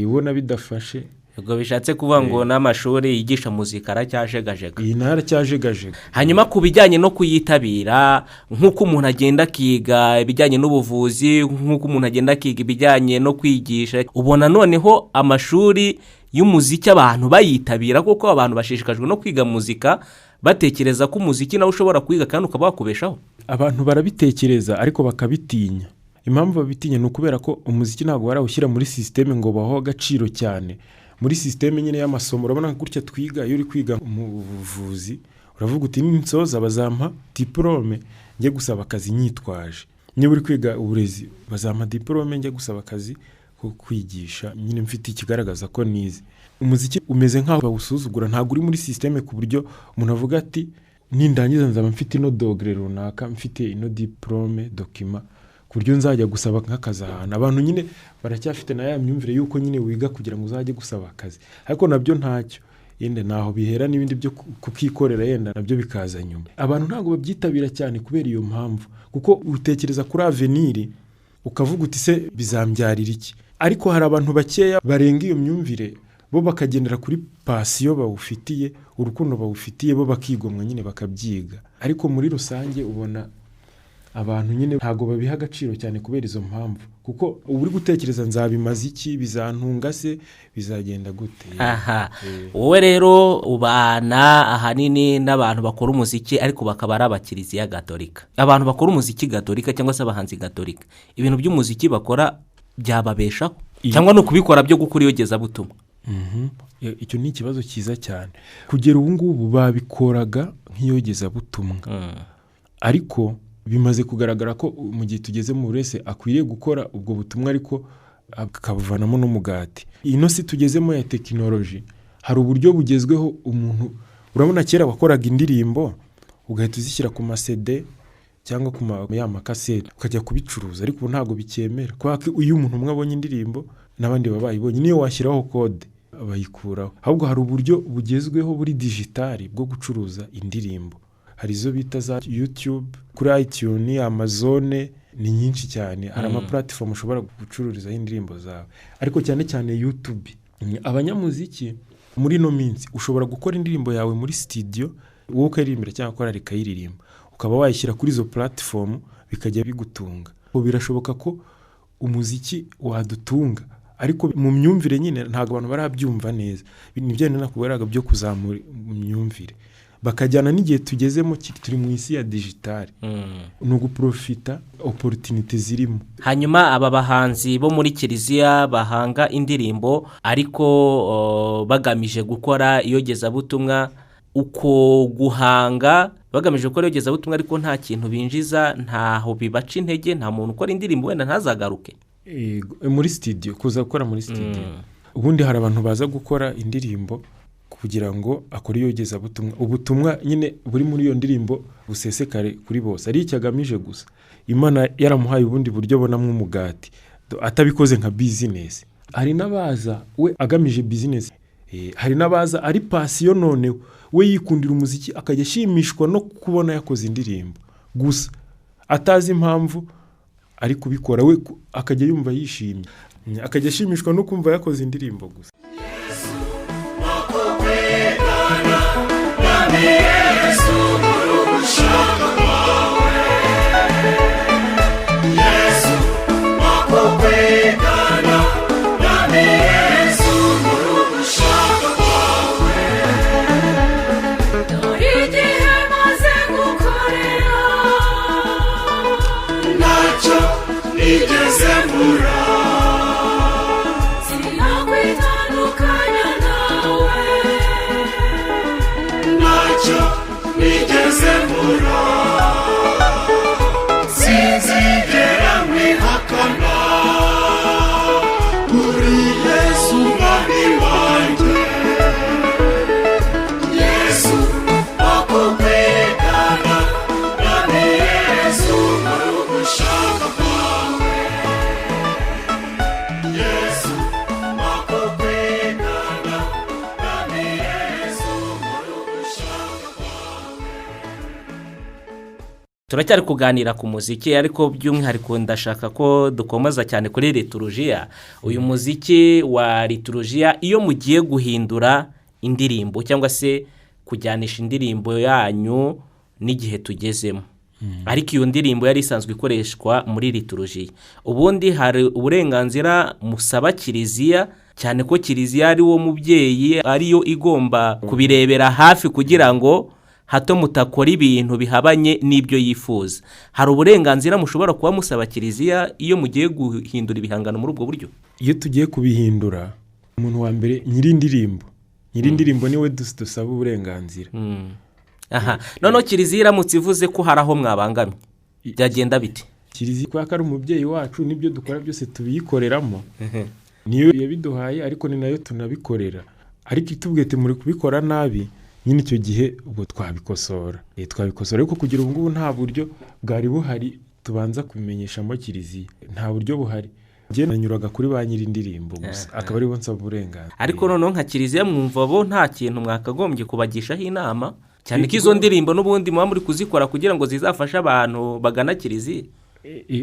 Ubona bidafashe. Ubwo bishatse kuvuga ngo n'amashuri yigisha muzika aracyajegajega. Iyi nayo aracyajegajega. Hanyuma ku bijyanye no kuyitabira, nk'uko umuntu agenda akiga ibijyanye n'ubuvuzi, nk'uko umuntu agenda akiga ibijyanye no kwigisha, ubona noneho amashuri y'umuziki abantu bayitabira, kuko abantu bashishikajwe no kwiga muzika, batekereza ko umuziki nawe ushobora kwiga kandi ukaba wakubeshaho. Abantu barabitekereza ariko bakabitinya. Impamvu babitinya ni ukubera ko umuziki ntabwo barawushyira muri sisiteme ngo baho agaciro cyane. Muri sisiteme nyine y'amasomo urabona gutya twiga, iyo uri kwiga mu buvuzi uravuga uti ninsoza bazampa diplome njye gusaba akazi nyitwaje. Niba uri kwiga uburezi bazampa diplome njye gusaba akazi ko kwigisha nyine mfite ikigaragaza ko nize. Umuziki umeze nk'aho bawusuzugura, ntabwo uri muri sisiteme ku buryo umuntu avuga ati nindangiza nzaba mfite ino dogere runaka, mfite ino diplome dokima, ku buryo nzajya gusaba nk'akazi ahantu. Abantu nyine baracyafite na ya myumvire y'uko nyine wiga kugira ngo uzajye gusaba akazi, ariko nabyo ntacyo yenda naho bihera, n'ibindi byo kukikorera yenda nabyo bikaza nyuma. Abantu ntabwo babyitabira cyane kubera iyo mpamvu, kuko utekereza kuri avenir ukavuga uti se bizambyarira iki? Ariko hari abantu bakeya barenga iyo myumvire, bo bakagendera kuri pasiyo bawufitiye, urukundo bawufitiye, bo bakigomwa nyine bakabyiga. Ariko muri rusange ubona abantu nyine ntabwo babiha agaciro cyane kubera izo mpamvu, kuko uba uri gutekereza nzabimaze iki, bizantunga se, bizagenda gute. Aha wowe rero ubana ahanini n'abantu bakora umuziki ariko bakaba ari abakiriziya gatolika. Abantu bakora umuziki gatolika cyangwa se abahanzi gatolika, ibintu by'umuziki bakora byababeshaho cyangwa ni ukubikora byo gukora iyogezabutumwa? Icyo ni ikibazo cyiza cyane. Kugera ubu ngubu babikoraga nk'iyogezabutumwa, ariko bimaze kugaragara ko mu gihe tugeze mu wese akwiriye gukora ubwo butumwa, ariko akabuvanamo n'umugati. Ino si tugezemo ya tekinoloji, hari uburyo bugezweho umuntu, urabona kera wakoraga indirimbo ugahita uzishyira ku masede cyangwa ku ya makasete ukajya kubicuruza, ariko ubu ntabwo bicyemera kubera ko iyo umuntu umwe abonye indirimbo n'abandi baba bayibonye, niyo washyiraho kode bayikuraho. Ahubwo hari uburyo bugezweho buri digitali bwo gucuruza indirimbo, hari izo bita za YouTube, kuri iTunes, Amazon, ni nyinshi cyane. Hari ama platform ushobora gucururizaho indirimbo zawe, ariko cyane cyane YouTube. Abanyamuziki muri ino minsi ushobora gukora indirimbo yawe muri studio, wowe ukayiririmbira cyangwa korali ikayiririmba, ukaba wayishyira kuri izo platform bikajya bigutunga. Ubu birashoboka ko umuziki wadutunga, ariko mu myumvire nyine ntabwo abantu barabyumva neza. Ni bya bindi nakubwiraga byo kuzamura imyumvire, bakajyana n'igihe tugezemo, turi mu isi ya digitali, ni uguprofita opportunité zirimo. Hanyuma aba bahanzi bo muri kiliziya bahanga indirimbo ariko bagamije gukora iyogezabutumwa, uko guhanga bagamije gukora iyogezabutumwa ariko nta kintu binjiza, ntaho bibaca intege, nta muntu ukora indirimbo wenda ntazagaruke Muri studio, kuza gukora muri studio. Ubundi hari abantu baza gukora indirimbo kugira ngo akore iyogezabutumwa, ubutumwa nyine buri muri iyo ndirimbo busesekare kuri bose, ari icyo agamije gusa. Imana yaramuhaye ubundi buryo abonamo umugati, atabikoze nka bizinesi. Hari n'abaza we agamije bizinesi, hari n'abaza ari passion, noneho we yikundira umuziki akajya ashimishwa no kubona yakoze indirimbo gusa, atazi impamvu ari kubikora, we akajya yumva yishimye, akajya ashimishwa no kumva yakoze indirimbo gusa. Dore igihe maze gukorera Ntacyo nigeze mbura, sinakwitandukanya nawe, ntacyo nigeze mbura, sinzigera nkwihakana, uri Yesu mwami wanjye, Yesu wakukwigana, mwami Yesu muri ugushaka kwawe, Yesu wakukwigana, mwami Yesu muri ugushaka kwawe. Turacyari kuganira ku muziki, ariko by'umwihariko ndashaka ko dukomeza cyane kuri liturujiya. Uyu muziki wa liturujiya, iyo mugiye guhindura indirimbo cyangwa se kujyanisha indirimbo yanyu n'igihe tugezemo, ariko iyo ndirimbo yari isanzwe ikoreshwa muri liturujiya, ubundi hari uburenganzira musaba kiliziya, cyane ko kiliziya ari wo mubyeyi, ariyo igomba kubirebera hafi kugira ngo hato mutakora ibintu bihabanye n'ibyo yifuza. Hari uburenganzira mushobora kuba musaba kiliziya iyo mugiye guhindura ibihangano muri ubwo buryo? Iyo tugiye kubihindura, umuntu wa mbere nyir'indirimbo niwe dusaba uburenganzira. Aha noneho kiliziya iramutse ivuze ko hari aho mwabangamye, byagenda bite? Kiliziya kubera ko ari umubyeyi wacu, n'ibyo dukora byose tubiyikoreramo, niyo yabiduhaye, ariko ni nayo tunabikorera. Ariko itubwiye ati muri kubikora nabi, nyine icyo gihe ubwo twabikosora. Twabikosora, ariko kugira ubu ngubu nta buryo bwari buhari tubanza kubimenyeshamo kiliziya, nta buryo buhari. Njye nanyuraga kuri ba nyir'indirimbo gusa, akaba aribo nsaba uburenganzira. Ariko noneho nka kiliziya mwumva bo nta kintu mwakagombye kubagishaho inama, cyane ko izo ndirimbo n'ubundi muba muri kuzikora kugira ngo zizafashe abantu bagana kiliziya?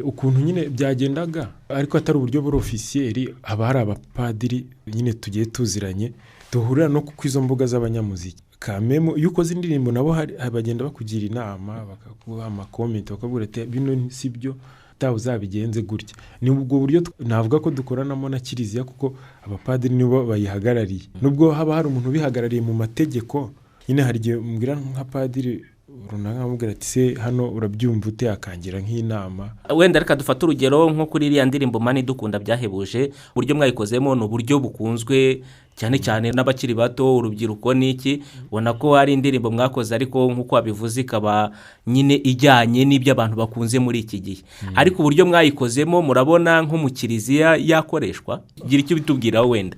Ukuntu nyine byagendaga, ariko atari uburyo buri officiel, haba hari abapadiri nyine tugiye tuziranye, duhurira no ku izo mbuga z'abanyamuziki. Kamemo iyo ukoze indirimbo nabo hari bagenda bakugira inama, bakaguha ama comments, bakabwira ati bino si byo, utaha uzabigenze gutya. Ni ubwo buryo navuga ko dukoranamo na kiliziya, kuko abapadiri nibo bayihagarariye. Nubwo haba hari umuntu ubihagarariye mu mategeko, nyine hari igihe mbwira nka padiri runaka, nkamubwira ati se hano urabyumva ute, akangira nk'inama. Wenda reka dufate urugero nko kuri iriya ndirimbo Mana idukunda byahebuje, uburyo mwayikozemo ni uburyo bukunzwe Cyane cyane n'abakiri bato, urubyiruko n'iki, ubona ko hari indirimbo mwakoze ariko nk'uko wabivuze ikaba nyine ijyanye n'ibyo abantu bakunze muri iki gihe. Ariko uburyo mwayikozemo murabona nko mu kiliziya yakoreshwa? Gira icyo ubitubwiraho wenda.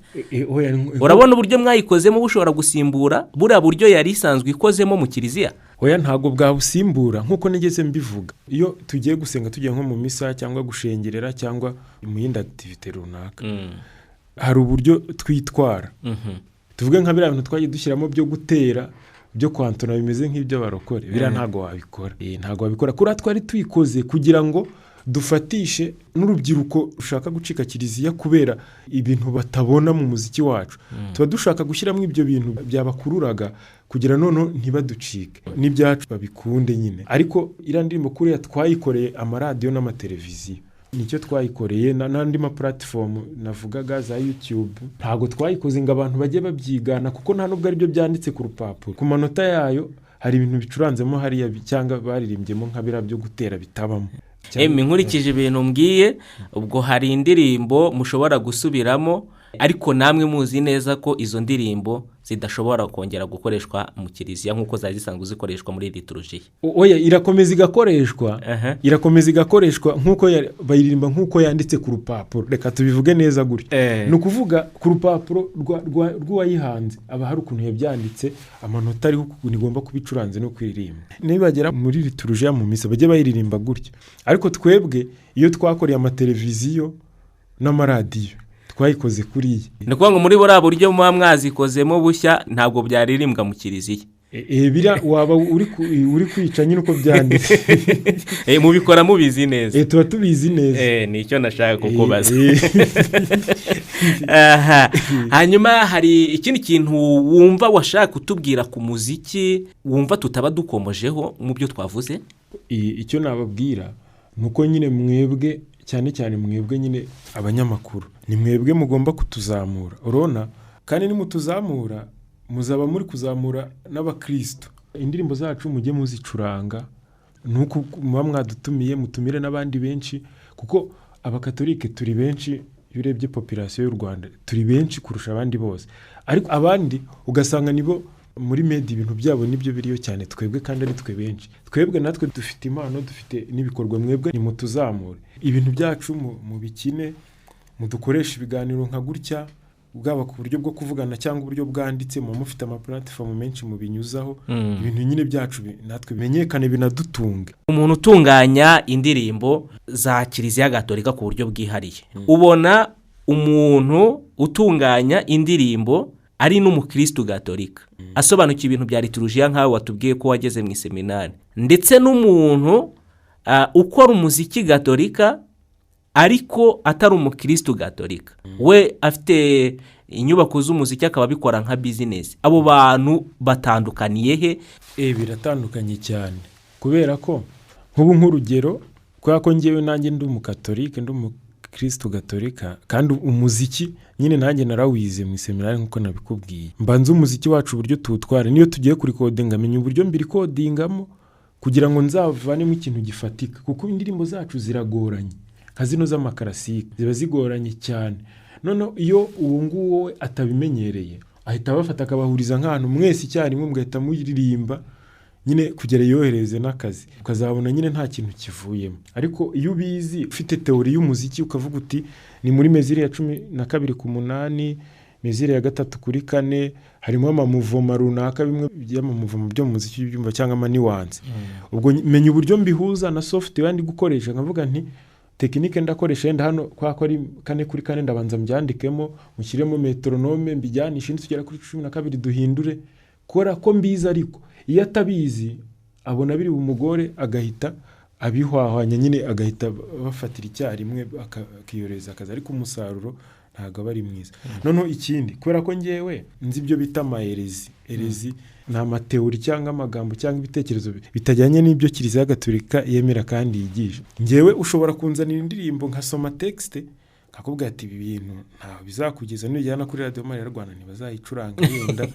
Urabona uburyo mwayikozemo bushobora gusimbura buriya buryo yari isanzwe ikozemo mu kiliziya? Oya, ntabwo bwabusimbura. Nk'uko nigeze mbivuga, iyo tugiye gusenga, tugiye nko mu misa cyangwa gushengerera cyangwa mu yindi activité runaka, hari uburyo twitwara. Tuvuge nka biriya bintu twagiye dushyiramo byo gutera, byo kwantona, bimeze nk'iby'abarokore, biriya ntabwo wabikora. Ntabwo wabikora. Kuriya twari tuyikoze kugira ngo dufatishe n'urubyiruko rushaka gucika kiliziya kubera ibintu batabona mu muziki wacu. Tuba dushaka gushyiramo ibyo bintu byabakururaga kugira noneho ntibaducike n'ibyacu, babikunde nyine. Ariko iriya ndirimbo kuriya twayikoreye amaradiyo n'amateleviziyo, nicyo twayikoreye, n'andi ma platform navugaga za YouTube. Ntabwo twayikoze ngo abantu bajye babyigana, kuko nta nubwo aribyo byanditse ku rupapuro. Ku manota yayo hari ibintu bicuranzemo hariya cyangwa baririmbyemo nka biriya byo gutera bitabamo. Emi, nkurikije ibintu mbwiye, ubwo hari indirimbo mushobora gusubiramo, ariko namwe muzi neza ko izo ndirimbo zidashobora kongera gukoreshwa mu kiliziya nk'uko zari zisanzwe zikoreshwa muri liturujiya. Oya, irakomeza igakoreshwa. Irakomeza igakoreshwa nk'uko bayiririmba, nk'uko yanditse ku rupapuro. Reka tubivuge neza gutya. Ni ukuvuga ku rupapuro rw'uwayihanze aba hari ukuntu yabyanditse, amanota ariho, ukuntu igomba kuba icuranze no kuririmba. Nibagera muri liturujiya, mu misa, bajye bayiririmba gutya. Ariko twebwe iyo twakoreye amateleviziyo n'amaradiyo twayikoze kuriya. Ni ukuvuga ngo muri buriya buryo muba mwazikozemo bushya ntabwo byaririmbwa mu kiliziya. Biriya waba uri kwica nyine uko byanditse. Mubikora mubizi neza. Tuba tubizi neza. Ni icyo nashaka kukubaza. Aha. Hanyuma hari ikindi kintu wumva washaka kutubwira ku muziki wumva tutaba dukomojeho mu byo twavuze? Icyo nababwira ni uko nyine mwebwe, cyane cyane mwebwe nyine abanyamakuru, ni mwebwe mugomba kutuzamura, urabona? Kandi nimutuzamura muzaba muri kuzamura n'abakristo. Indirimbo zacu mujye muzicuranga, nuko muba mwadutumiye, mutumire n'abandi benshi, kuko abakatolike turi benshi. Iyo urebye population y'u Rwanda, turi benshi kurusha abandi bose, ariko abandi ugasanga nibo muri media, ibintu byabo nibyo biriyo cyane, twebwe kandi ari twe benshi. Twebwe natwe dufite impano, dufite n'ibikorwa. Mwebwe nimutuzamure ibintu byacu, mubikine, mudukoreshe ibiganiro nka gutya, bwaba ku buryo bwo kuvugana cyangwa uburyo bwanditse. Muba mufite ama platform menshi mubinyuzaho ibintu nyine byacu, natwe bimenyekane, binadutunge. Umuntu utunganya indirimbo za Kiliziya Gatolika ku buryo bwihariye, ubona umuntu utunganya indirimbo ari n'umukirisitu gatolika asobanukiwe ibintu bya liturujiya nk'aho watubwiye ko wageze mu iseminari, ndetse n'umuntu ukora umuziki gatolika ariko atari umukirisitu gatolika, we afite inyubako z'umuziki akaba abikora nka business, abo bantu batandukaniye he? Biratandukanye cyane, kubera ko nk'ubu, nk'urugero, kubera ko ngewe nanjye ndi umukatolike, ndi umukirisitu gatolika, kandi umuziki nyine nanjye narawize mu iseminari nk'uko nabikubwiye, mbanza umuziki wacu uburyo tuwutwara. Niyo tugiye kurikodinga, menya uburyo mbirikodingamo kugira ngo nzavanemo ikintu gifatika, kuko indirimbo zacu ziragoranye. Nka zino z'ama classique ziba zigoranye cyane. Noneho iyo uwo nguwo we atabimenyereye, ahita abafata akabahuriza nk'ahantu mwese icyarimwe, mugahita muririmba nyine kugera yohereze n'akazi, ukazabona nyine nta kintu kivuyemo. Ariko iyo ubizi, ufite théorie y'umuziki, ukavuga uti ni muri mesure ya 12/8, mesure ya 3/4, harimo ama mouvement runaka, bimwe by'ama mouvement byo mu muziki byumva cyangwa ama nuances, ubwo menya uburyo mbihuza na software ndi gukoresha, nkavuga nti technique ndakoresha yenda hano kwa ko ari 4/4, ndabanza mbyandikemo, mushyiremo métronome, mbijyanishe, nitugera kuri 12 duhindure, kubera ko mbizi. Ariko iyo atabizi, abona biri bumugore, agahita abihwahwanya nyine, agahita bafatira icyarimwe, akiyoreza akazi, ariko umusaruro ntabwo aba ari mwiza. Noneho ikindi, kubera ko ngewe nzi ibyo bita ama hérésies. Hérésie ni ama théories cyangwa amagambo cyangwa ibitekerezo bitajyanye n'ibyo Kiliziya Gatolika yemera kandi yigisha. Ngewe ushobora kunzanira indirimbo, nkasoma texte, nkakubwira ati ibi bintu ntaho bizakugeza, nujyana kuri Radiyo Mariya Rwanda ntibazayicuranga yenda,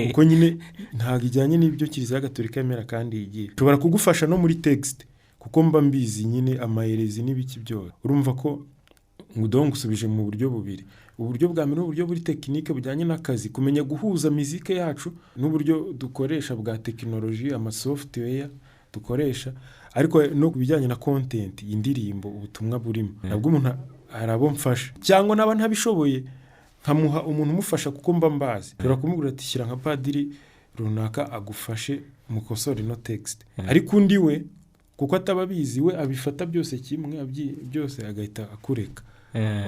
kuko nyine ntabwo ijyanye n'ibyo Kiliziya Gatolika yemera kandi yigisha. Nshobora kugufasha no muri texte kuko mba mbizi nyine ama hérésies n'ibiki byose. Urumva ko ngo ngusubije mu buryo bubiri. Uburyo bwa mbere ni uburyo buri technique bujyanye n'akazi, kumenya guhuza mizike yacu n'uburyo dukoresha bwa tekinoloji, amasoftware dukoresha, ariko no ku bijyanye na content, indirimbo, ubutumwa burimo, nabwo umuntu hari abo mfasha, cyangwa naba ntabishoboye nkamuha umuntu umufasha, kuko mba mbazi. Ushobora kumubwira ati: "Shyira nka padiri runaka agufashe mukosore ino texte." Ariko undi we, kuko ataba abizi, we abifata byose kimwe, byose agahita akureka,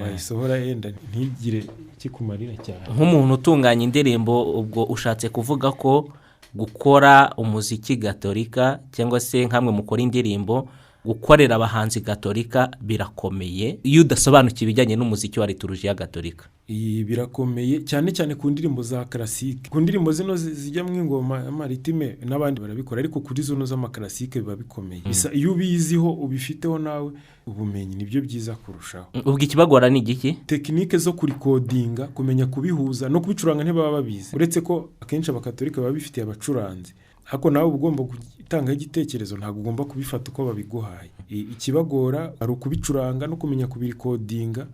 wayisohora yenda ntigire ikikumarira cyane. Nk'umuntu utunganya indirimbo, ubwo ushatse kuvuga ko gukora umuziki gatolika, cyangwa se nk'amwe mukora indirimbo, gukorera abahanzi gatolika birakomeye iyo udasobanukiwe ibijyanye n'umuziki wa liturujiya gatolika? Iyi birakomeye cyane cyane ku ndirimbo za classique. Ku ndirimbo zino zijyamo ingoma, amarythme, n'abandi barabikora, ariko kuri zino z'amaclassique biba bikomeye. Bisa iyo ubiziho, ubifiteho nawe ubumenyi, nibyo byiza kurushaho. Ubwo ikibagora ni igiki? Technique zo kurikodinga, kumenya kubihuza no kubicuranga ntibaba babizi, uretse ko akenshi abakatolika baba bifitiye abacuranzi, ariko nawe uba ugomba gutangaho igitekerezo, ntabwo ugomba kubifata uko babiguhaye. Ikibagora ari ukubicuranga no kumenya kubirikodinga,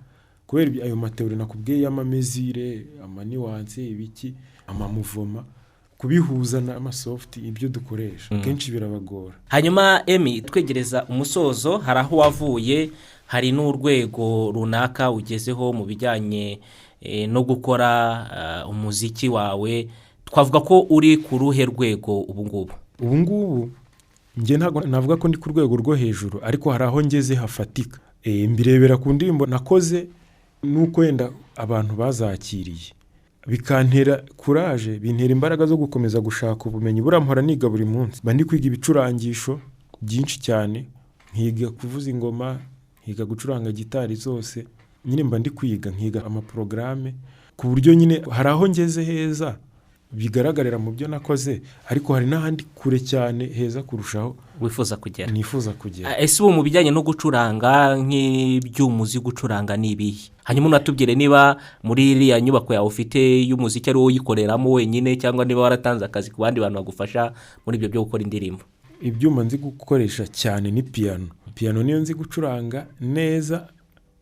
kubera ayo mathéorie nakubwiye y'amamesure, amanuance, ibiki, amamouvement, kubihuza n'amasoft, ibyo dukoresha, akenshi birabagora. Hanyuma Emmy, twegereza umusozo, hari aho wavuye, hari n'urwego runaka ugezeho mu bijyanye no gukora umuziki wawe. Twavuga ko uri ku ruhe rwego ubu ngubu? Ubu ngubu njye ntabwo navuga ko ndi ku rwego rwo hejuru, ariko hari aho ngeze hafatika. Mbirebera ku ndirimbo nakoze n'uko wenda abantu bazakiriye, bikantera courage, bintera imbaraga zo gukomeza gushaka ubumenyi. Buriya mpora niga buri munsi, mba ndi kwiga ibicurangisho byinshi cyane, nkiga kuvuza ingoma, nkiga gucuranga gitari zose, nyine mba ndi kwiga, nkiga amaporogaramu, ku buryo nyine hari aho ngeze heza bigaragarira mu byo nakoze, ariko hari n'ahandi kure cyane heza kurushaho wifuza kugera. Nifuza kugera. Ese ubu mu bijyanye no gucuranga, nk'ibyuma uzi gucuranga ni ibihe? Hanyuma unatubwire niba muri iriya nyubako yawe ufite y'umuziki ari wowe uyikoreramo wenyine, cyangwa niba waratanze akazi ku bandi bantu bagufasha muri ibyo byo gukora indirimbo. Ibyuma nzi gukoresha cyane ni piyano. Piyano niyo nzi gucuranga neza,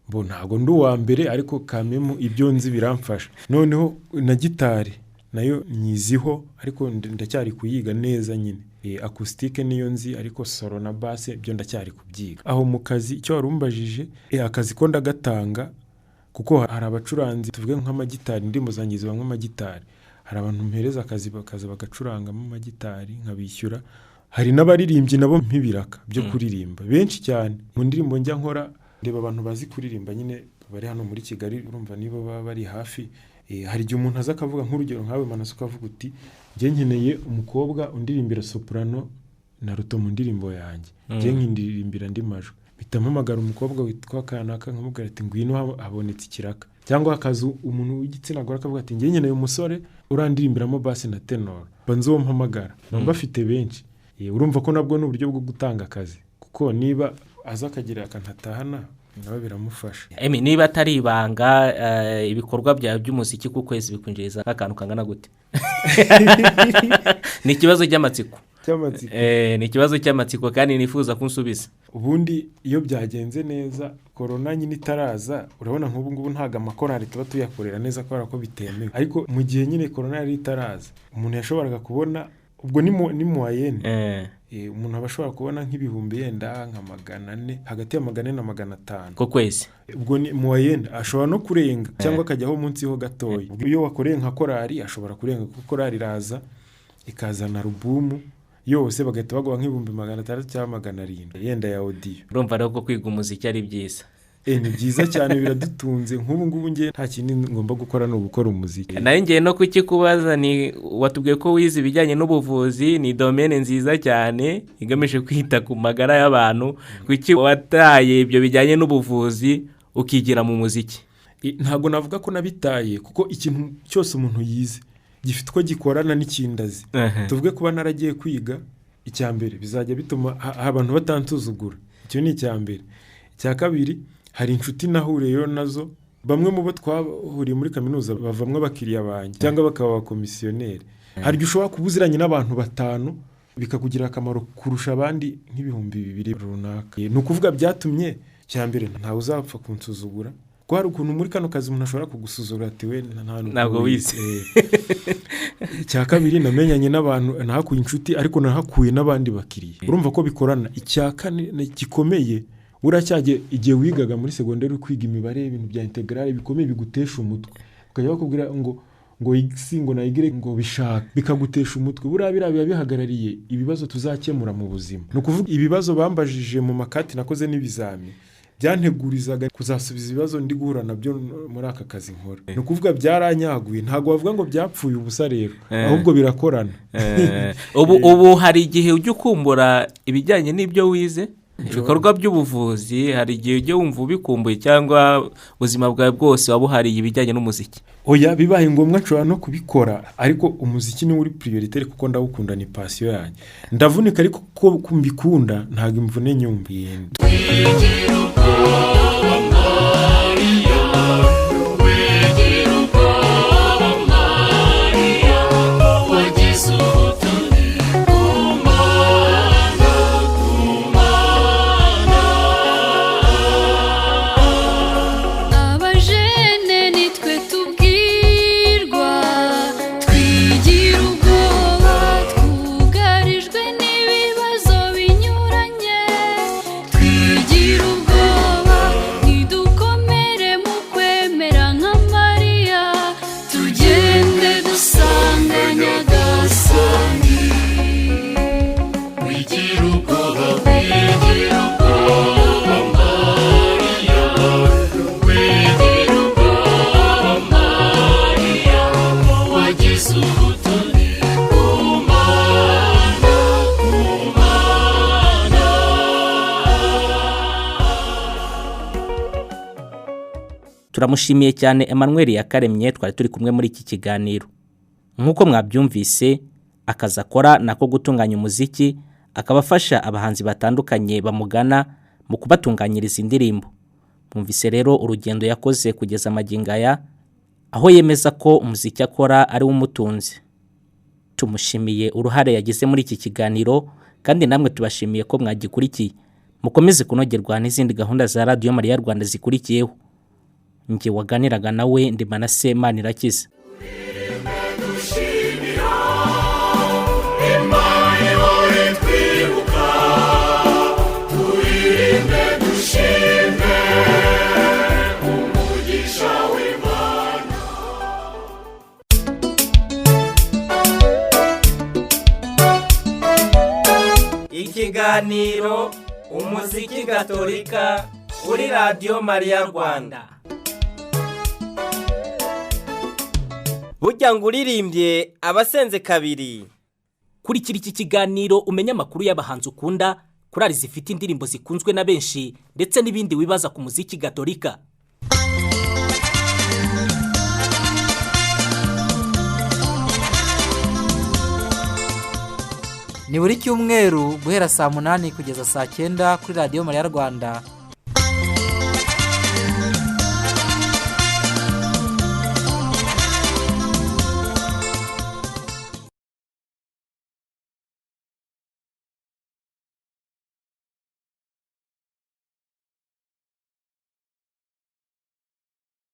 bo ntabwo ndi uwa mbere, ariko kamemu ibyo nzi biramfasha. Noneho na gitari nayo nyiziho, ariko ndacyari kuyiga neza nyine. Acoustique niyo nzi, ariko solo na basse byo ndacyari kubyiga. Aho mu kazi, icyo wari umbajije, akazi ko ndagatanga, kuko hari abacuranzi, tuvuge nk'amagitari, indirimbo zanjye zibamo amagitari, hari abantu mpereza akazi bakaza bagacurangamo amagitari nkabishyura. Hari n'abaririmbyi nabo mpibiraka byo kuririmba benshi cyane. Mu ndirimbo njya nkora, ndeba abantu bazi kuririmba nyine bari hano muri Kigali, urumva nibo baba bari hafi. Hari igihe umuntu aza akavuga, nk'urugero nkawe Manase, ukavuga uti: "Njye nkeneye umukobwa undirimbira soprano na alto mu ndirimbo yanjye, njye nkindirimbira andi majwi." Mpita mpamagara umukobwa witwa kanaka, nkamubwira ati: "Ngwino, habonetse ikiraka." Cyangwa hakaza umuntu w'igitsina gore akavuga ati: "Njye nkeneye umusore urandirimbiramo basse na ténor." Mba nzi uwo mpamagara, mba mbafite benshi. Urumva ko nabwo ni uburyo bwo gutanga akazi, kuko niba aza akagira akantu atahana, nawe biramufasha. Emmy, niba atari ibanga, ibikorwa byawe by'umuziki ku kwezi bikwinjiriza nk'akantu kangana gute? Ni ikibazo cy'amatsiko. Cy'amatsiko. Ni ikibazo cy'amatsiko kandi nifuza kunsubiza. Ubundi iyo byagenze neza, korona nyine itaraza, urabona nk'ubu ngubu ntabwo amakorali tuba tuyakorera neza kubera ko bitemewe, ariko mu gihe nyine korona yari itaraza, umuntu yashoboraga kubona, ubwo ni moyenne, umuntu aba ashobora kubona nk'ibihumbi yenda nka 400, hagati ya 400 na 500. Ku kwezi? Ubwo ni moyenne, ashobora no kurenga cyangwa akajyaho munsi ho gatoya. Ubwo iyo wakoreye nka korali ashobora kurenga, kuko korali iraza ikazana album yose, bagahita baguha nk'ibihumbi 600 cyangwa 700 yenda ya audio. Urumva rero ko kwiga umuziki ari byiza. Ni byiza cyane, biradutunze. Nk'ubu ngubu njye nta kindi ngomba gukora, ni ugukora umuziki. Nawe ngiye no kukikubaza, ni watubwiye ko wize ibijyanye n'ubuvuzi, ni domaine nziza cyane igamije kwita ku magara y'abantu. Kuki wataye ibyo bijyanye n'ubuvuzi ukigira mu muziki? Ntabwo navuga ko nabitaye, kuko ikintu cyose umuntu yize gifite uko gikorana n'ikindi azi. Tuvuge kuba naragiye kwiga, icya mbere bizajya bituma abantu batansuzugura, icyo ni icya mbere. Icya kabiri, hari inshuti nahuriyeyo nazo, bamwe mu bo twahuriye muri kaminuza bavamwo abakiriya banjye cyangwa bakaba abakomisiyoneri. Hari igihe ushobora kuba uziranye n'abantu batanu bikakugirira akamaro kurusha abandi nk'ibihumbi 2 runaka. Ni ukuvuga byatumye, icya mbere, ntawe uzapfa kunsuzugura. Kuko hari ukuntu muri kano kazi umuntu ashobora kugusuzugura ati we Ntabwo wize. Icya kabiri, namenyanye n'abantu, nahakuye inshuti, ariko nahakuye n'abandi bakiriya. Urumva ko bikorana. Icya kane gikomeye, buriya igihe wigaga muri segonderi uri kwiga imibare, ibintu bya integrale bikomeye bigutesha umutwe, ukajya bakubwira ngo x ngo na y ngo bishaka, bikagutesha umutwe. Buriya biriya biba bihagarariye ibibazo tuzakemura mu buzima. Ni ukuvuga ibibazo bambajije mu makati nakoze n'ibizami byantegurizaga kuzasubiza ibibazo ndi guhura nabyo muri aka kazi nkora. Ni ukuvuga byaranyaguye, ntabwo bavuga ngo byapfuye ubusa rero, ahubwo birakorana. Ubu hari igihe ujya ukumbura ibijyanye n'ibyo wize, ibikorwa by'ubuvuzi, hari igihe ujya wumva ubikumbuye, cyangwa ubuzima bwawe bwose waba uhariye ibijyanye n'umuziki? Oya, bibaye ngombwa nshobora no kubikora, ariko umuziki niwo uri prioritaire kuko ndawukunda, ni passion yanjye. Ndavunika ariko kuko mbikunda, ntabwo imvune nyumva. Wigira ubwoba Mariya, wigira ubwoba Mariya, wagize ubutoni ku Mana, ku Mana. Abajene nitwe tubwirwa, twigira ubwoba, twugarijwe n'ibibazo binyuranye, twigira ubwoba, ntidukomere mu kwemera nka Mariya, tugende dusanga Nyagasani. Wigira ubwoba, wigira ubwoba Mariya, wigira ubwoba Mariya, wagize ubutoni ku Mana, ku Mana. Turamushimiye cyane Emmanuel Yakaremye twari turi kumwe muri iki kiganiro. Nk'uko mwabyumvise, akazi akora ni ako gutunganya umuziki, akaba afasha abahanzi batandukanye bamugana mu kubatunganyiriza indirimbo. Mwumvise rero urugendo yakoze kugeza magingo aya, aho yemeza ko umuziki akora ari wo umutunze. Tumushimiye uruhare yagize muri iki kiganiro, kandi namwe tubashimiye ko mwagikurikiye. Mukomeze kunogerwa n'izindi gahunda za Radiyo Mariya Rwanda zikurikiyeho. Njye waganiraga nawe ndi Manase Manirakiza. Dushimira Imana ihora itwibuka, turirimbe dushime umugisha w'Imana. Ikiganiro Umuziki Gatolika kuri Radiyo Mariya Rwanda. Burya ngo uririmbye abasenze kabiri. Kurikira iki kiganiro umenye amakuru y'abahanzi ukunda, korali zifite indirimbo zikunzwe na benshi, ndetse n'ibindi wibaza ku muziki gatolika. Ni buri cyumweru guhera saa 8 kugeza saa 9 kuri Radiyo Mariya Rwanda.